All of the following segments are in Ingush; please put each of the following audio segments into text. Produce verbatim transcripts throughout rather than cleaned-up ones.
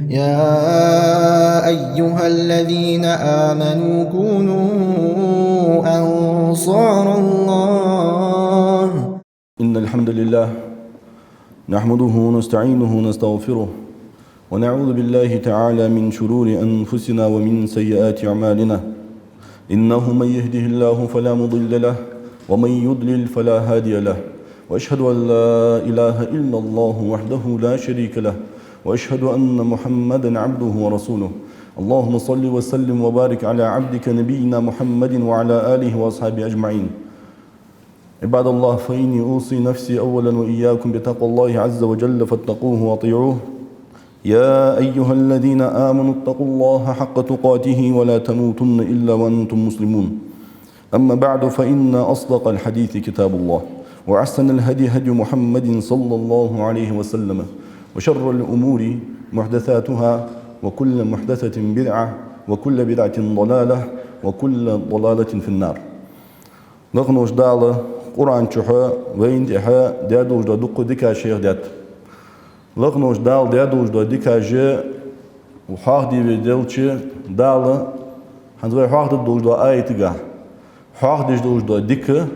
يا أيها الذين آمنوا كونوا أنصار الله. إن الحمد لله نحمده ونستعينه ونستغفره، ونعوذ بالله تعالى من شرور أنفسنا ومن سيئات أعمالنا. إنه من يهده الله فلا مضل له، ومن يضلل فلا هادي له. وأشهد أن لا إله إلا الله وحده لا شريك له، وأشهد أن محمدا عبده ورسوله. اللهم صل وسلم وبارك على عبدك نبينا محمد وعلى آله وأصحابه أجمعين. عباد الله، فإني أوصي نفسي أولا وإياكم بتقوى الله عز وجل فاتقوه وأطيعوه. يا أيها الذين آمنوا اتقوا الله حق تقاته ولا تموتن إلا وأنتم مسلمون. أما بعد، فإن أصدق الحديث كتاب الله، وأحسن الهدي هدي محمد صلى الله عليه وسلم، وشر الأمور محدثاتها، وكل محدثة بدعة، وكل بدعة ضلالة، وكل ضلالة في النار. Лакхача волча Дала Къуръан чу вайна тӀа даь долаш дола дукха дикаш хьехадаьд. Лакхача волча Дала даь долаш дола дикаш хьоахаде веза волча Дала, хӀанз вай хьоахадергдолаш долча аятагахь хьоахадеш долаш дола дика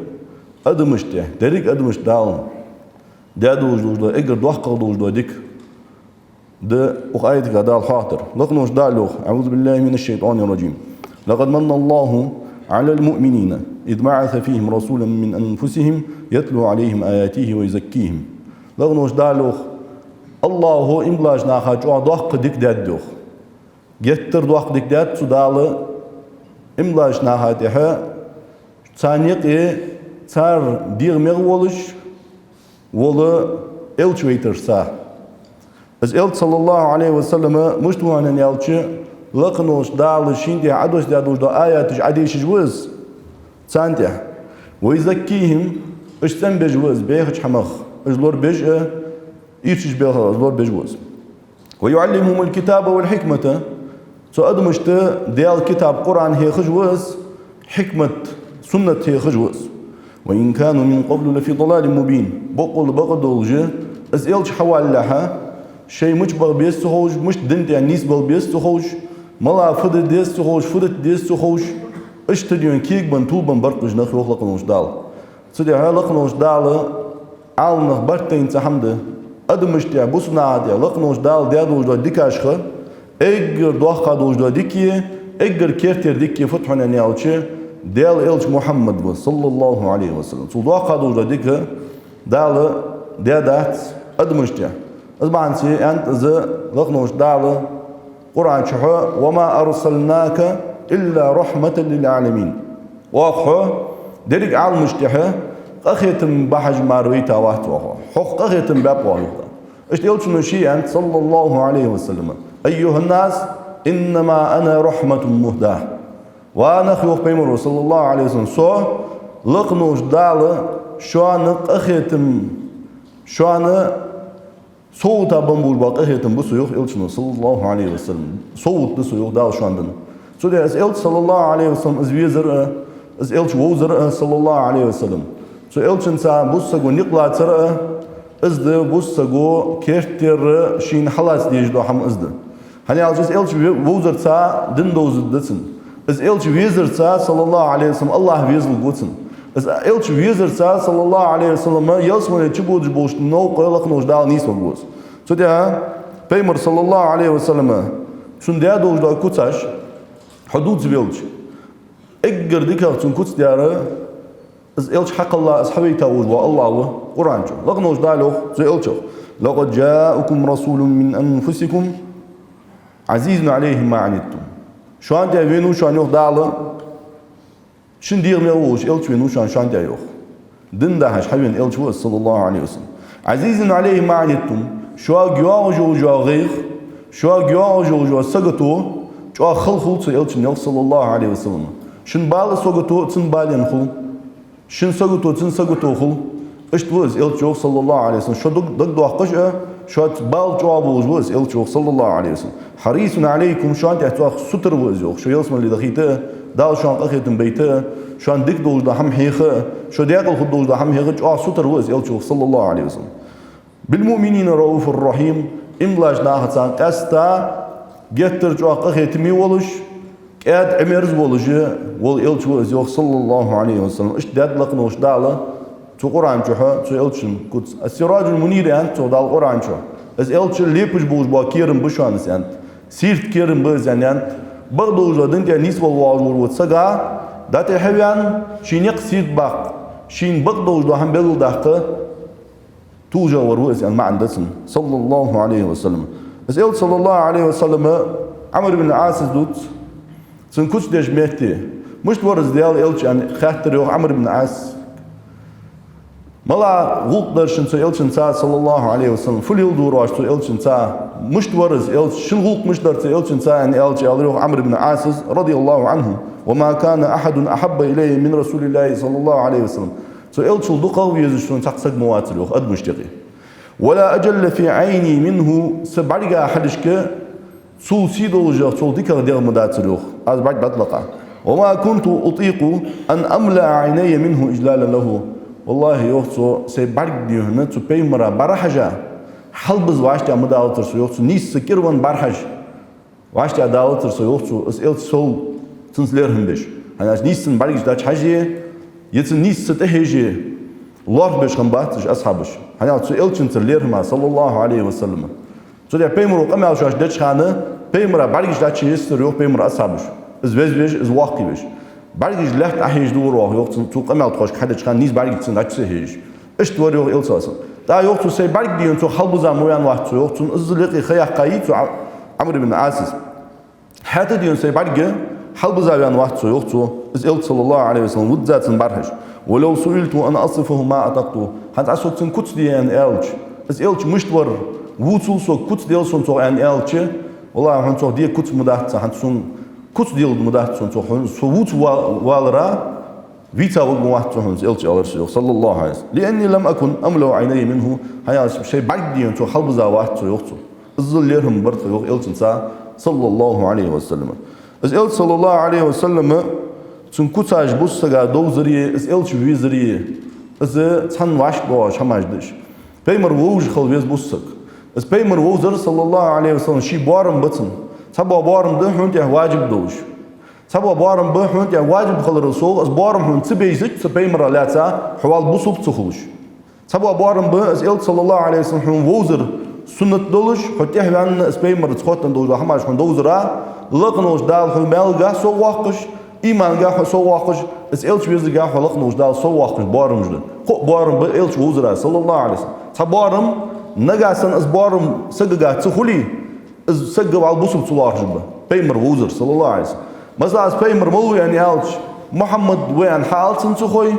адамашта тӀа, деррига адамашта тӀа Дала даь долаш дола, эггара доккхагӀа долаш дола дика да укх аятагахь Дала хьоахадар. Лакхача волча Дала йоах: أعوذ بالله من الشيطان الرجيم. لقد من الله على المؤمنين إذ بعث فيهم رسولا من أنفسهم يتلو عليهم آياته ويزكيهم. Лакхача волча Дала йоах: АллахӀа иман долча наха чӀоагӀа доккха дика даьд йоах. Геттара доккха дика даьд цу Дала иман долча наха тӀа, царна юкъе цар дегӀамегӀа волаш вола элча вайтарца. Из элча, صلى الله عليه وسلم, мишта ва хьона аьлча, лакхача волча Дала шийна тӀа Ӏодоссадаь долаш дола аяташ Ӏодешаш ва из царна тӀа. ويزكيهم, уж цӀенбеш ва из бӀехача хӀамах, уж лорабеш а, ирчача балхах уж лорабеш ва из. ويعلمهم الكتاب والحكمة, цу адамашта Даьла китаб Къуръан хьехаш ва из, хьикмат, суннат хьехаш ва из. وإن كانوا من قبل لفي ضلال مبين. Боккъала бакъдолаш, из элча хьавалалехьа, шоаш мича баха беза ца ховш, мишта дина тӀа нийсбала беза ца ховш, мала фу де деза ца ховш, фу дита деза ца ховш, иштта дийна кегабенна, тилабенна бар-кх уж нах, йоах лакхача волча Дала. Цудухьа лакхача волча Дала Ӏаламнах барт тайна цхьа хӀама да. Адамашта тӀа, бусалба наха тӀа лакхача волча Дала даь долаш дола дикашха эггара доккха долаш дола дика, эггара керттера дика фуд хьона аьлча, Даьла элча Мухьаммад ва, صلى الله عليه وسلم. Цул доккха долаш дола дика Дала даь дац адамашта тӀа. Из бахьанца аьннад из лакхача волча Дала Къуръан чу: وما أرسلناك إلا رحمة للعالمين. Оаха хьо деррига Ӏаламашта тӀа къахетам бахьаш мара вайта вац оаха хьо. Хьох къахетам баьб оаха, йоах Дала. Иштта элчано ше аьннад, صلى الله عليه وسلم: أيها الناس إنما أنا رحمة مهداة. Ва нах, йоах пайхамаро, صلى الله عليه وسلم, со лакхача волча Дала шоана къахетам, шоана совгӀата бенна болаш бола къахетам ба со, йоах элчано, صلى الله عليه وسلم. СовгӀат да со, йоах, Дала шоана денна. Цудухьа из элча, صلى الله عليه وسلم, из везар а, из элча вовзар а, صلى الله عليه وسلم, цу элчанца бусалба саго никъ лацар а, из да бусалба саго керттера шийна хьалаца дезаш дола хӀама, из да. ХӀана аьлча из элча ве-, вовзарца ди довзаргда цунна. Из элча везарца, صلى الله عليه وسلم, АллахӀ везалургва цунна. Из элча везарца, صلى الله عليه وسلم, ялсмале чу бодаш болча новкъа лакхача волча Дала нийсвергва из. Цудухьа пайхамар, صلى الله عليه وسلم, цунна даь долаш дола куцаш хьо дувца велча, эггара дикагӀа цунна куц даьр из элча хьакхелла, из хьавайта волаш вола АллахӀ ва Къуръан чу. Лакхача волча Дала йоах цу элчанах: لقد جاءكم رسول من أنفسكم عزيز عليه ما عنتم. Шоана тӀа вена ва шоана, йоах Дала, шун дегӀамегӀа волаш элча вена ва шоана, шоана тӀа, йоах. Дин дахьаш хьавена элча ва из, صلى الله عليه وسلم. عزيز عليه ما عنتم. Шуга йоагӀаш йола гӀайгӀа, шуга йоагӀаш йола сагото чӀоагӀа хала хул цу элчанна, йоах, صلى الله عليه وسلم. Шун бала, сагото цун бален хул. Шун сагото цун сагото хул. Иштта ва из элча, йоах, صلى الله عليه وسلم. Шо даг-, дагадоаккхаш а, шоца бала чӀоагӀа болаш ва из элча, йоах, صلى الله عليه وسلم. حريص عليكم, шоана тӀа чӀоагӀа сутара ва из, йоах. Шо ялсмале дахийта а, Дала шоана къахетам байта а, шоана дика долаш дола хӀама хьеха а, шо даькъала хургдолаш дола хӀама хьеха а чӀоагӀа сутара ва из элча, йоах, صلى الله عليه وسلم. بالمؤمنين رءوف رحيم. Иман долаш нахаца къаьстта геттара чӀоагӀа къахетаме волаш, кӀаьда Ӏимерза волаш вола элча ва из, йоах, صلى الله عليه وسلم. Иштта даьд лакха волча Дала цу Къуръан чу цу элчан куц. Ас-Сираджул Мунир аьннад цох Дала Къуръан чу. Из элча лепаш болаш бола кийрам ба шоана, аьннад. Сийрда кийрам ба из, аьннад. Бакъдолаш дола дин тӀа нийсвала воагӀаш волча сага дӀатӀехьаваьнна, ший никъ сийрда баккха, шийна бакъдолаш дола хӀама белгалдаккха, тулжагӀвар ва из, аьнна маӀан да цун, صلى الله عليه وسلم. Из элча, صلى الله عليه وسلم, Ӏамр ибн Ӏасас дувц цун куц деча метте. Мишта вар из Даьла элча, аьнна хаьттар, йоах, Ӏамр ибн Ӏасас. Мала гӀулакх дар шун цу элчанца, صلى الله عليه وسلم, фу леладора оаш цу элчанца, мишта вар из элча, шун гӀулакх мишта дар цу элчанца, аьнна аьлча, аьлар, йоах, Ӏамр ибн Ӏасас, رضي الله عنه: وما كان أحد أحب إلي من رسول الله صلى الله عليه وسلم. Цу элчал дукхагӀа везаш сона цхьаккха саг ма вацар, йоах, адамашта юкъе. ولا أجل في عيني منه, са бӀарга хьалхашка цул сий долаш, цул дикагӀа дегӀ ма дацар, йоах, аз бӀарг дӀатӀалакха. وما كنت أطيق أن أملأ عيني منه إجلالا له. Валлахьи, йоах цо, сай бӀарг дий хьона цу пайхамара бӀарахьежа, хьалбиза вӀаштӀехьа ма далацар со, йоах цо, нийсса кӀира венна бӀарахьежа вӀаштӀехьа далацар со, йоах цо, из элча сов цунца лерхӀам беш. ХӀана аьлча нийсса цун бӀаргаш дӀачухьеже, е цунна нийсса тӀахьеже лоархӀаш хиннабац уж асхьабаш. ХӀана аьлча цу элчанцара лерхӀама, صلى الله عليه وسلم. Цудухьа пайхамаро къамаьл шоашта деча хана пайхамара бӀаргаш дӀачуессар, йоах, пайхамара асхьабаша. Из везвеш, из воккхавеш. БӀаргаш лаьтта Ӏохьежадора оаха, йоах цо, цо къамаьл тхоашка хьадеча хана нийсса бӀаргаш цун дӀачу ца хьежаш. Иштта вар, йоах, элча, صلى الله عليه وسلم. ТӀаккха, йоах цо, сай бӀарг дий хьона цо хьалбиза ма ваьнна вац цо, йоах цунна, иззал юкъе ха яьккхай цу Ӏа-, Ӏамр ибн Ӏасас. ХӀаьта дий хьона сай бӀарг хьалбиза ваьнна вац цо, йоах цо, из элча, صلى الله عليه وسلم, визза цун бӀарахьежа. ولو سئلت أن أصفه ما أطقت. ХӀанз Ӏа сога цун куц де аьнна аьлча, из элча мишта вар, вувцал сога, куц дел сона цох аьнна аьлча, валлахьи, хьона цох де куц ма дац, хӀанз сона куц делургда ма дац сона цох, хьона со вувца ва-, валара вийца варгвац со хьона из элча, аьлар со, йоах, صلى الله عليه وسلم. لأني لم أكن أملأ عيني منه. ХӀана аьлча сай бӀарг дий хьона цо хьалбиза вац цо, йоах цо. Иззал лерхӀам бар тха, йоах, элчанца, صلى الله عليه وسلم. Из элча, صلى الله عليه وسلم, цун куцаш бусалба сага довзари, из элча везари, из цхьана вӀашка доагӀаш хӀамаш да уж. Пайхамар вовзаш хила веза бусалба саг. Из пайхамар вовзар, صلى الله عليه وسلم, ший боарам ба цун. Цхьабола боарам да хьона тӀа важиб долаш. Цхьабола боарам ба хьона тӀа важиб хиларал совгӀа, из боарам хьона ца бейзача, цу пайхамарах лаьца, хьо валла бусалба ца хулаш. Цхьабола боарам ба из элча, صلى الله عليه وسلم, хьона вовзар суннат долаш, хьо тӀехваьнна из пайхамарца хоттаденна долаш дола хӀамаш хьона довзара, лакха волча Дала хьо маьлага соввоаккхаш, иманга хьо соввоаккхаш, из элча везарга хьо лакха волча Дала соввоаккхаш боарамаш да. Кхо боарам ба элча вовзара, صلى الله عليه وسلم. Цхьа боарам, нагахьа санна из боарам сагага ца хуле, из саг валла бусалба ца лоархӀаш ба. Пайхамар вовзар, صلى الله عليه وسلم. Масала, из пайхамар мала ва аьнна аьлча, Мухьаммад ва аьнна хьаала цунна ца хой,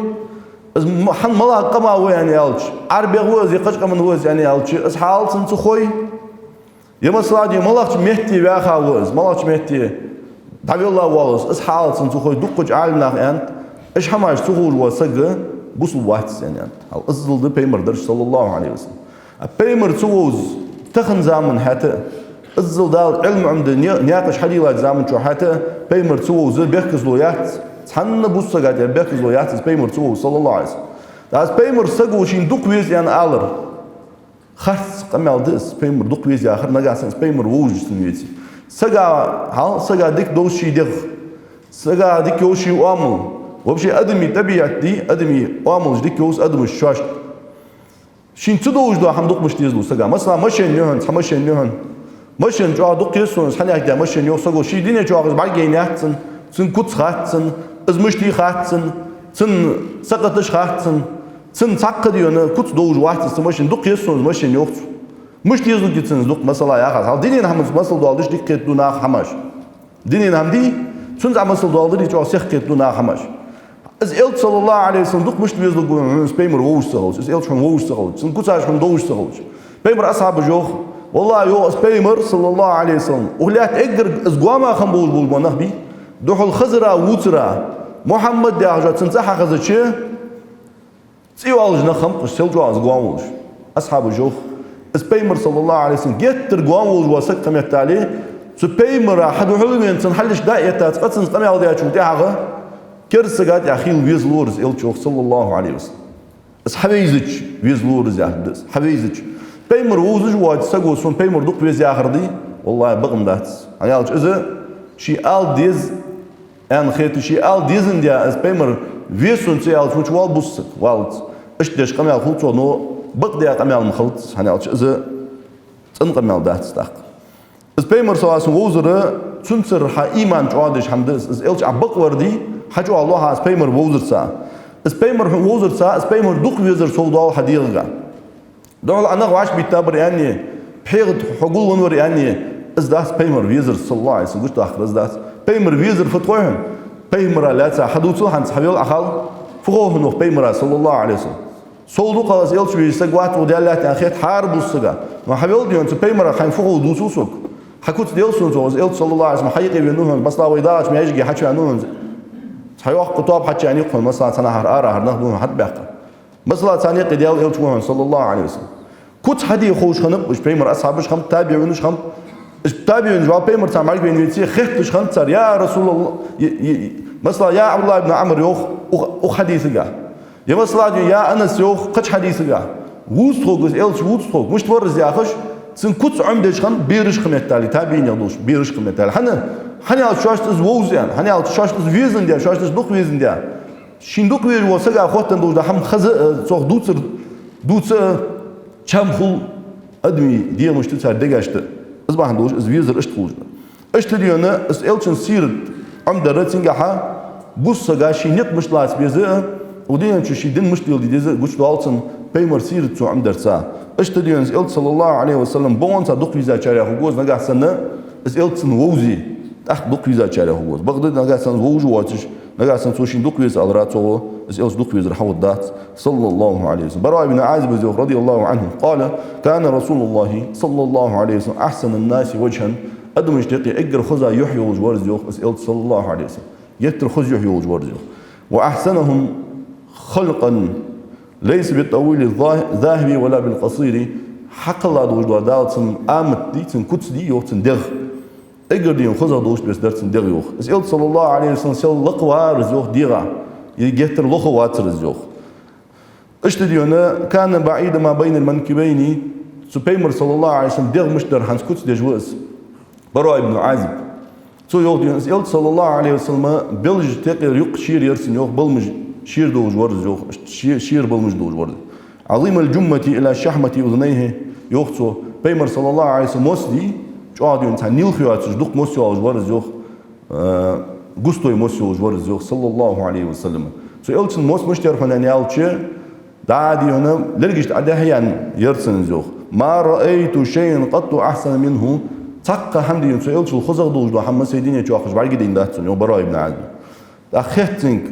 из м-, хьан малагӀча къамах ва аьнна аьлча, Ӏарбех ва из е кхыча къамах ва из аьнна аьлча, из хьаала цунна ца хой. Е масала, дий, малагӀча метте ваьха ва из, малагӀча метте дӀавелла вола из, из хьаала цунна ца хой, дуккхача Ӏаламнаха аьннад, уж хӀамаш ца ховш вола саг бусалба вац аьнна аьннад. Хьал иззал да пайхамар дараш, صلى الله عليه وسلم. А пайхамар ца вовза тахан заман хьаьта, иззал Дала Ӏилма Ӏомаде не-, наькъаш хьадийллача заман чу хьаьта, пайхамар ца вовза бехказло яц, цхьанна бусалба сага тӀа бехказло яц из пайхамар ца вовза, صلى الله عليه وسلم. ТӀаккха из пайхамар саго шийна дукха веза аьнна алар харц къамаьл да из, пайхамар дукха веза яхар, нагахьа санна из пайхамар вовзаш цунна веце. Сага, хьал, сага дика довз ший дегӀ, сага дика йовз ший оамал, вообще адамий тӀабиӀат дий, адамий оамалаш дика йовз адамаш шоашта. Шийна ца довзаш дола хӀама дукха мишта дезалу сага. Масала, машен я хьона, цхьа машен я хьона. Машен чӀоагӀа дукха еза сона, хьанехк да машен, йоах саго. Ший дунен чу из бӀаргаяйна яц цун, цун куц хац цунна, из мишта я хац цунна, цун сакхаташ хац цунна, цун цхьаккха дий хьона куц довзаш вац из, цу машен, дукха еза сона из машен, йоах цо. Мишта дезалургья цунна из дукха, масала, яхаш. Хьал дунен хӀаманца масал доаладеш дика кхетаду наха хӀамаш. Дунен хӀама дий, цунца Ӏа масал доаладари, чӀоагӀа сиха кхетаду наха хӀамаш. Из элча, صلى الله عليه وسلم, дукха мишта везалургва хьона из пайхамар вовзаш ца хилча, из элча хьона вовзаш ца хилча, цун куцаш хьона довзаш ца хилча. Пайхамара асхьабаша йоах: валлахьи, йоах, из пайхамар, صلى الله عليه وسلم, укх лаьтта эггара из гоама хинна болаш бола нах бий, духьал хазара, вувцара, Мухьаммад яхаш цун цӀи хьахезача, цӀи йоалаш нах хиннаб уж, сел чӀоагӀа из гоама волаш. Асхьабаша йоах: из пайхамар, صلى الله عليه وسلم, геттара гоама волаш вола саг кхаметтале, цу пайхамара хьадухьал вена, цун хьалхашка дӀа а эттац, къа цунца къамаьл дечул тӀехьагӀа керда сага тӀехьа хийла везалора из элча, йоах, صلى الله عليه وسلم. Из хьавайзача везалора из, яхаш да из, хьавайзача. Пайхамар вовзаш воаца саго сона пайхамар дукха веза яхар дий? ВаллахӀи, бакъ ма дац. ХӀана аьлча из ший ала деза аьнна хеташ, ший ала дезандаь, из пайхамар веза сона ца аьлча, мича воал бусалба саг? Валац. Иштта деш къамаьл хул цо, но бакъдаь къамаьл ма хилац, хӀана аьлча из цӀена къамаьл дац тӀаккха. Из пайхамар, саллаллахӀу Ӏалайхи ва саллам, вовзар цунцара хьа иман чӀоагӀдеш хӀама да из. Из элча Ӏа бакъвар дий, хьа чӀоагӀлу хьа из пайхамар вовзарца. Из пайхамар хьона вовзарца, из пайхамар дукха везар сов доал хьа дегӀага. Духьал Ӏа нах вӀашагӀбийтабар аьнна, пхьегӀа хьо гулвеннавар аьнна, из дац пайхамар везар, саллаллахӀу Ӏалайхи ва саллам, гучадаккхар из дац. Пайхамар везар фуд хой хьона? Пайхамара лаьца хьадувцал хьанца, хьавел Ӏа хьал, фу хов хьона укх пайхамара, саллаллахӀу Ӏалайхи ва саллам? Сов дукха из элча везаш саг вац, укх Даьла лаьтта аьнна хет хӀара бусалба сага. Но хьавел дийна цу пайхамара хьайна фу хов дувцал сога. Хьа куц делла сона цо, из элча, саллаллахӀу Ӏалайхи ва саллам, хьа юкъе веннав хьона, масала, вай дагӀача маьждиге хьачувеннав хьона. Цхьа йоккха тоаба хьачуяьннай хьона, масала, цхьан нахьара ара хьарнах ду хьона, хьатӀабаьккха. Масала, царна юкъе Даьла элча ва хьона, саллаллахӀу Ӏалайхи ва саллам. Куц хьаде ховш хиннаб уж, пайхамара асхьабаш хиннаб, табиӀинаш хиннаб. Уж табиӀинаш вай пайхамарца мара вена веце, хетташ хиннад цар: «Я РасулаллахӀ», е, е, е, масала, я ӀабдуллахӀ ибн Ӏамр, йоах, укх, укх хьадисага. Е масала, я Анас, йоах, кхыча хьадисага. Вувц тхога из элча, вувц тхога. Мишта вар из яхаш, цун куц Ӏомадеш хиннад берашка меттел, табиӀинех долаш берашка меттел. ХӀана? ХӀана аьлча шоашта из вовз аьнна, хӀана аьлча шоашта из везандаь, шоашта из дукха везандаь. Шийна дукха везаш волча сага хоттаденна долаш дола хӀама хаза а, цох дувцар, дувца а чам хул адамий дегӀамашта, цар дегашта. Из бахьан долаш из везар иштта хулаш да. Иштта дийна, из элчан сират Ӏомадар, цунгахьа бусалба сага ший никъ мишта лаца беза а, укх дунен чу ший дин мишта леладе деза а гучадоал цунна пайхамара сират цо Ӏомадарца. Иштта дийна, из элча, саллаллахӀу Ӏалайхи ва саллам, бокъонца дукха везачарех хургвоз, нагахьа санна из элча цунна вовзе, тӀаккха дукха везачарех хургвоз. Бакъда нагахьа санна из вовзаш воацаш, нагахьа санна цо шийна дукха веза аларах, цо из элча дукха везар хьахургдац, саллаллахӀу Ӏалайхи ва саллам. БарахӀ ибн Ӏазиб из йоах, радияллахӀу Ӏанху, قال: «كان رسول الله صلى الله عليه وسلم أحسن الناس وجها». Адамашта юкъе эггара хоза юхь йолаш вар из, йоах, из элча, саллаллахӀу Ӏалайхи ва саллам. Геттара хоза юхь йолаш вар из, йоах. «وأحسنهم خلقا ليس بالطويل الذاهب ولا بالقصير». Хьакхелла долаш дола Дала цун амат дий, цун куц дий, йоах, цун дегӀ. Эггара дийна хозагӀа долаш беса дар цун дегӀ, йоах. Из элча, саллаллахӀу Ӏалайхи ва саллам, сел лакха вар из, йоах, дегӀа. Е геттара лоха вацар из, йоах. Иштта дийна, «كان بعيد ما بين المنكبين». Цу пайхамара, саллаллахӀу Ӏалайхи ва саллам, дегӀ мишта дар хӀанз куц деш ва из. БарахӀ ибн Ӏазиб. Цо йоах дийна, из элча, саллаллахӀу Ӏалайхи ва саллам, белажа текъера юкъ шера яр цун, йоах, балмаж шера долаш вар из, йоах, ше-, шера балмаж долаш вар из. «عظيم الجمة إلى شحمة أذنيه», йоах цо, пайхамара, саллаллахӀу Ӏалайхи ва саллам, мос дий, чӀоагӀа дийна цхьа нилха йоацаш, дукха мос йолаш вар из, йоах, э, густой мос йолаш вар из, йоах, саллаллахӀу Ӏалайхи ва саллам. Цу элчан мос мишта яр хьона аьнна аьлча, дӀа а дийна, лергашта Ӏодехьаяьнна яр цун из, йоах. «ما رأيت شيئا قط أحسن منه». Цхьаккха хӀама дийна цу элчал хозагӀа долаш дола хӀама сай дунен чу йоаккхаш бӀаргадайна дац сона, йоах, БарахӀ ибн Ӏазиба. ТӀаккха хет цунга: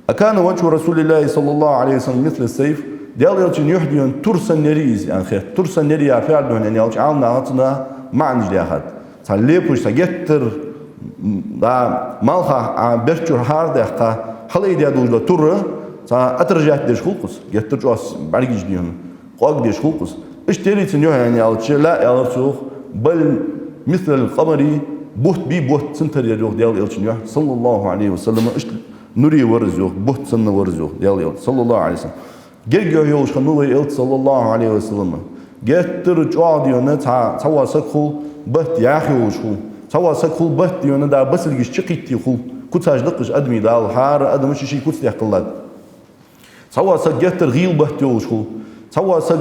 «أكان وجه رسول الله صلى الله عليه وسلم مثل السيف؟» Даьла элчан юхь дийна тур санна ярий из, аьнна хет. Тур санна ярий яхар фу яхар да хьона аьнна аьлча, Ӏаламнаха цунна маӀанаш даьхад. Цхьа лепаш, цхьа геттара, м, да, малхах Ӏа бертчура хьарадаьккха, хьалаайдаь долаш дола тур, цхьа отражать деш хул-кх из, геттара чӀоагӀа бӀаргаш дийна, къоаг деш хул-кх из. Иштта ярий цун юхь аьнна аьлча, ла, аьлар цо, йоах, «بل مثل القمر», бутт бий, бутт цун тара яр, йоах, Даьла элчан юхь, саллаллахӀу Ӏалайхи ва саллам, иштта нуре вар из, йоах, бутт санна вар из, йоах, Даьла элча, саллаллахӀу Ӏалайхи ва саллам. Герга юхь йолаш хиннав вай элча, саллаллахӀу Ӏалайхи ва саллам. Геттара чӀоагӀа дийна цхьа, цхьавола саг хул, бат яхь йолаш хул. Цхьавола саг хул, бат дийна, да, басилгаш чукхийтте хул. Куцаш да-кх уж адамий, Дала хӀара адама ший-ший куц тӀа кхеллад. Цхьавола саг геттара гӀийла бат йолаш хул. Цхьавола саг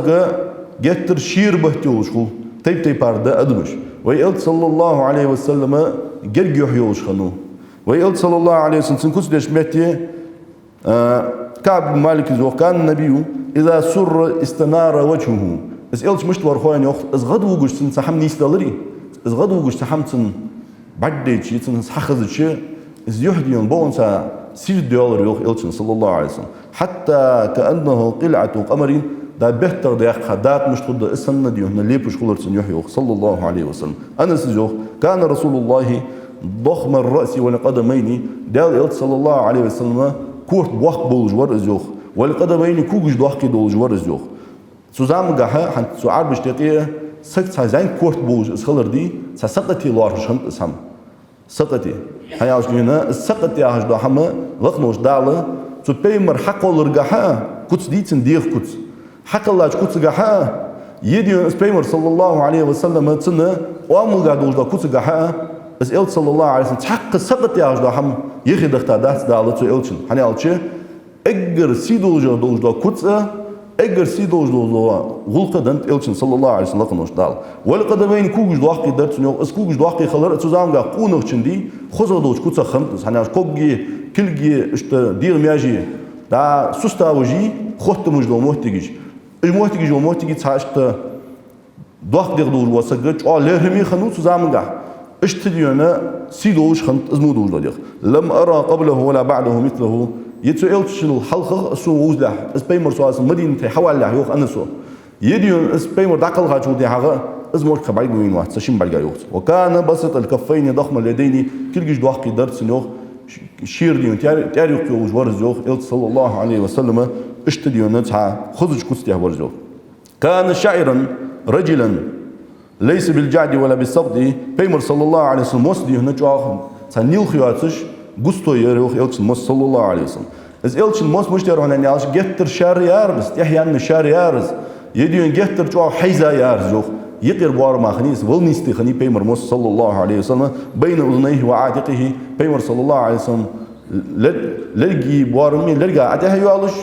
геттара шера бат йолаш хул. Тайп-тайпара да адамаш. Вай элча, саллаллахӀу Ӏалайхи ва саллам, герга юхь йолаш хиннав. Вай элча, саллаллахӀу Ӏалайхи ва саллам, цун куц деча метте, а, КаӀб ибн Малика из йоах: «كان النبي إذا سر استنار وجهه». Из элча мишта вар хой, йоах, из гӀадвугаш цунна цхьа хӀама нийсделаре, из гӀадвугаш цхьа хӀама цунна бӀаргадайча, цунна хьахезача, из юхь дийна бокъонца сийрда доалар, йоах, элчан, саллаллахӀу Ӏалайхи ва саллам. «حتى كأنه قلعة قمر», да, беттагӀа даьккха дакъа мишта хургда, из санна дийна лепаш хулар цун юхь, йоах, саллаллахӀу Ӏалайхи ва саллам. Анаса из йоах: «كان رسول الله ضخم الرأس والقدمين». Даьла элча, саллаллахӀу Ӏалайхи ва саллам, корта боккха болаш вар из, йоах. «والقدمين», когаш доккхий долаш вар из, йоах. Цу замангахьа, хӀанз цу Ӏарбашта юкъе саг цхьа зӀамига корта болаш из хилар дий, цхьа сакъате лоархӀаш хиннад из хӀама. Сакъате. ХӀана аьлча дийна, из сакъат яхаш дола хӀама лакхаволча Дала цу пайхамара хьакхолларгахьа а, куц дий цун, дегӀа куц. Хьакхеллача куцагахьа а, Е дий хьона из Пайхамар, саллаллахӀу Ӏалайхи ва саллам, цун оамалгахь долаш дола куцагахьа, из Элча, саллаллахӀу Ӏалайхи ва саллам, цхьаккха сакъат яхаш дола хӀама юхе дахийтадац Дала цу Элчан. ХӀана аьлча, эггара сий долаш долаш дола куц а, эггара сий долаш долаш дола гӀулакх а деннад Элчан, саллаллахӀу Ӏалайхи ва саллам, лакхаволча Дала. «والقدمين», когаш доккхий дар цун, йоах. Из когаш доккхий хилар а цу замангахь къонахчун дий, хозагӀа долча куцех хиннад из, хӀана аьлча когий, кулгий, иштта дегӀа маьжий, да, суставаши хоттамаш дола моттигаш. Уж моттигаш йола моттигаш цхьа иштта доккха дегӀ долаш вола саг чӀоагӀа лерхӀаме хиннав цу замангахь. Иштта дий хьона сий долаш хиннад из мо долаш дола дегӀ. «لم أر قبله ولا بعده مثله». Е цу Элчанал хьалхагӀа а сона вовзалехь, из Пайхамар, саллаллахӀу Ӏалайхи ва саллам, Мадинате хьавалалехь, йоах Анаса. Е дий хьона из Пайхамар дӀакхелхачул тӀехьагӀа а из мо кхы бӀарг ма вийна вац, цхьа шин бӀаргах, йоах цо. «وكان باسط الكفين ضخم اليدين», кулгаш доккхий дар цун, йоах, шера дий хьона тӀер-, тӀер юккъе йолаш вар из, йоах, Элча, саллаллахӀу Ӏалайхи ва саллам, иштта дий хьона цхьа хозача куц тӀа вар из, йоах. «كان شعرا رجلا ليس بالجعد ولا بالسبط». Пайхамар, саллаллахӀу Ӏалайхи ва саллам, мос дий хьона чӀоагӀа цхьа нилх йоацаш, густой яр, йоах, Элчан мос, саллаллахӀу Ӏалайхи ва саллам. Из Элчан мос мишта яр хьона аьлча, геттара шаьра яр из, тӀехьа яьнна шаьра яр из, е дий хьона геттара чӀоагӀа хьайза яр из, йоах. Юкъера боарама хиннай из, волнистый хиннай Пайхамара мос, саллаллахӀу Ӏалайхи ва саллам, «بين أذنيه وعاتقه». Пайхамар, саллаллахӀу Ӏалайхи ва саллам, лер-, лергий боарами, лергах тӀехьа йоалаш,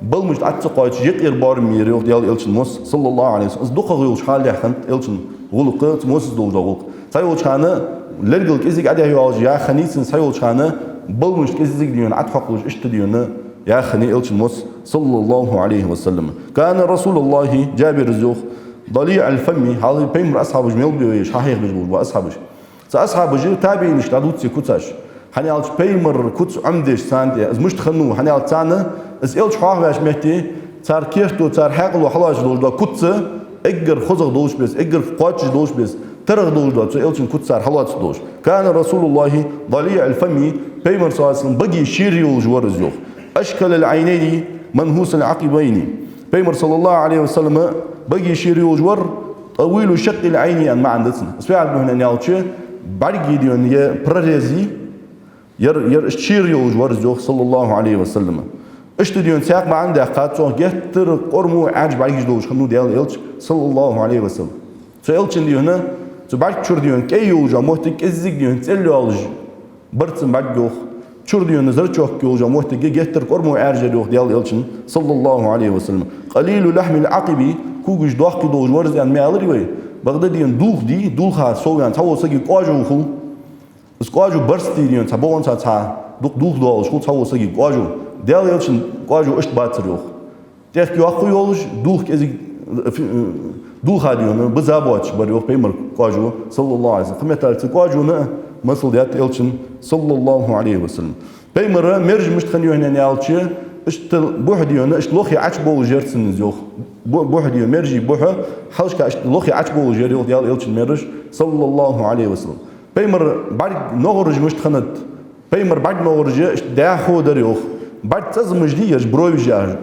баламашта тӀа ца кхоачаш, юкъера боараме яр, йоах, Даьла Элчан мос, саллаллахӀу Ӏалайхи ва саллам. Из дукхагӀа йолча хьале хиннад Элчан гӀулакх, цу мосаца долаш дола гӀулакх. Цхьайолча хана лергал кӀезига тӀехьа йоалаш яха хиннай цун, цхьайолча хана баламашта кӀезига дий хьона тӀа тхьокхалуш, иштта дий хьона яха хиннай Элчан мос, саллаллахӀу Ӏалайхи ва саллам. «كان رسول الله», Джабира йоах, «ضليع الفم», хьалха Пайхамара асхьабаш мел ба вай хьахьехабеш болаш бола асхьабаш. Цу асхьабаша табиӀинашка дӀадувц из куцаш. ХӀана аьлча Пайхамара куц Ӏомадеш царна тӀа, из мишта хиннав, хӀана аьлча царна из Элча хьоахаваьча метте, цар керто, цар хьаькъало хьалоацаш долаш дола куц эггара хозагӀа долаш беса, эггара кхоачаш долаш беса, тарагӀа долаш дола цу Элчан куц цар хьалоацаш долаш. «كان رسول الله ضليع الفم», Пайхамар, саллаллахӀу Ӏалайхи ва саллам, баге шера йолаш вар из, йоах. «أشكل العينين منحوس العقبين». Пайхамар, саллаллахӀу Ӏалайхи ва саллам, баге шера йолаш вар, «طويل شق العين» аьнна маӀан да цун. Из фу яхилга да хьона аьлча, бӀаргий дий хьона е прорези, ер, ер иштта шера йолаш вар из, йоах, саллаллахӀу Ӏалайхи ва саллам. Иштта дий хьона цхьаькха маӀан даьккхад цох, геттара кӀормо Ӏаьржа бӀаргаш долаш хиннав Даьла Элча, саллаллахӀу Ӏалайхи ва саллам. Цу Элчан дий хьона, цу бӀарга чура дий хьона кӀай йолаш йола моттиг кӀеззига дий хьона цӀелла йоалаш бар цун бӀарг, йоах. Чура дий хьона зрачок йолаш йола моттиг геттара кӀормо Ӏаьржа яр, йоах, Даьла Элчан, саллаллахӀу Ӏалайхи ва саллам. «قليل لحم العقب», когаш доккхий долаш вар из аьнна ма аьларий вай. Бакъда дий хьона дулх дий, дулха совгӀа цхьавола сага кӀажув хул. Из кӀажув барстий дий хьона, цхьа бокъонца цхьа дукха дулх доалаш хул цхьавола сага кӀажув. Даьла Элчан кӀажув иштта бацар, йоах. ТӀехк йоккха йолаш, дулх кӀезига, фи-, дулха дий хьона биза боацаш бар, йоах, Пайхамара кӀажув, саллаллахӀу Ӏалайхи ва саллам. Кхы меттел цу кӀажона а масал даьд Элчан, саллаллахӀу Ӏалайхи ва саллам. Пайхамара мераж мишта хиннай хьона аьлча, иштта бухь дий хьона, иштта лохе Ӏочубовлаш яр цун из, йоах. Бу-, бухь дий хьона, мержий бухь, хьалхашка иштта лохе Ӏочубовлаш яр, йоах, Даьла Элчан мераж, саллаллахӀу Ӏалайхи ва саллам. Пайхамара бӀарг ногӀараш мишта хиннад. Пайхамара бӀарг ногӀараш иштта дӀахо дар, йоах. БӀарг цӀазамаш дий, ераш бровиш яхаш.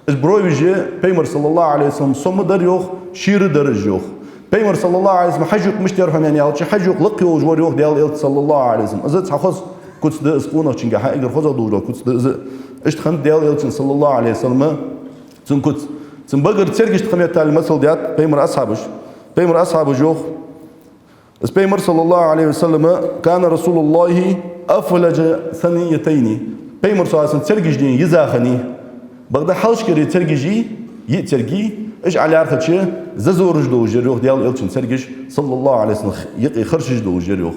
Уж бровиш Пайхамара, саллаллахӀу Ӏалайхи ва саллам, сома дар, йоах, шера дар уж, йоах. Пайхамара, саллаллахӀу Ӏалайхи ва саллам, хьаж-юкъ мишта яр хьона аьлча, хьаж-юкъ лакха йолаш вар, йоах, Даьла Элча, саллаллахӀу Ӏалайхи ва саллам. Из цхьа хоза куц да, из къонахчунгахьа эггара хозагӀа долаш дола куц да из. Иштта хиннад Даьла Элчан, саллаллахӀу Ӏалайхи ва саллам, цун куц. Цун багара цергашта кхы меттел масал даьд Пайхамара асхьабаша. Пайхамара асхьабаша йоах, из Пайхамар, саллаллахӀу Ӏалайхи ва саллам, «كان رسول الله أفلج الثنيتين». Пайхамара, саллаллахӀу Ӏалайхи ва саллам, цергаш дий хьона йиза хиннай. Бакъда хьалхашкарча цергаши, йиъ цергий, уж ӀалаьрхӀача зазораш долаш яр, йоах, Даьла Элчан цергаш, саллаллахӀу Ӏалайхи ва саллам, юкъе харшаш долаш яр, йоах.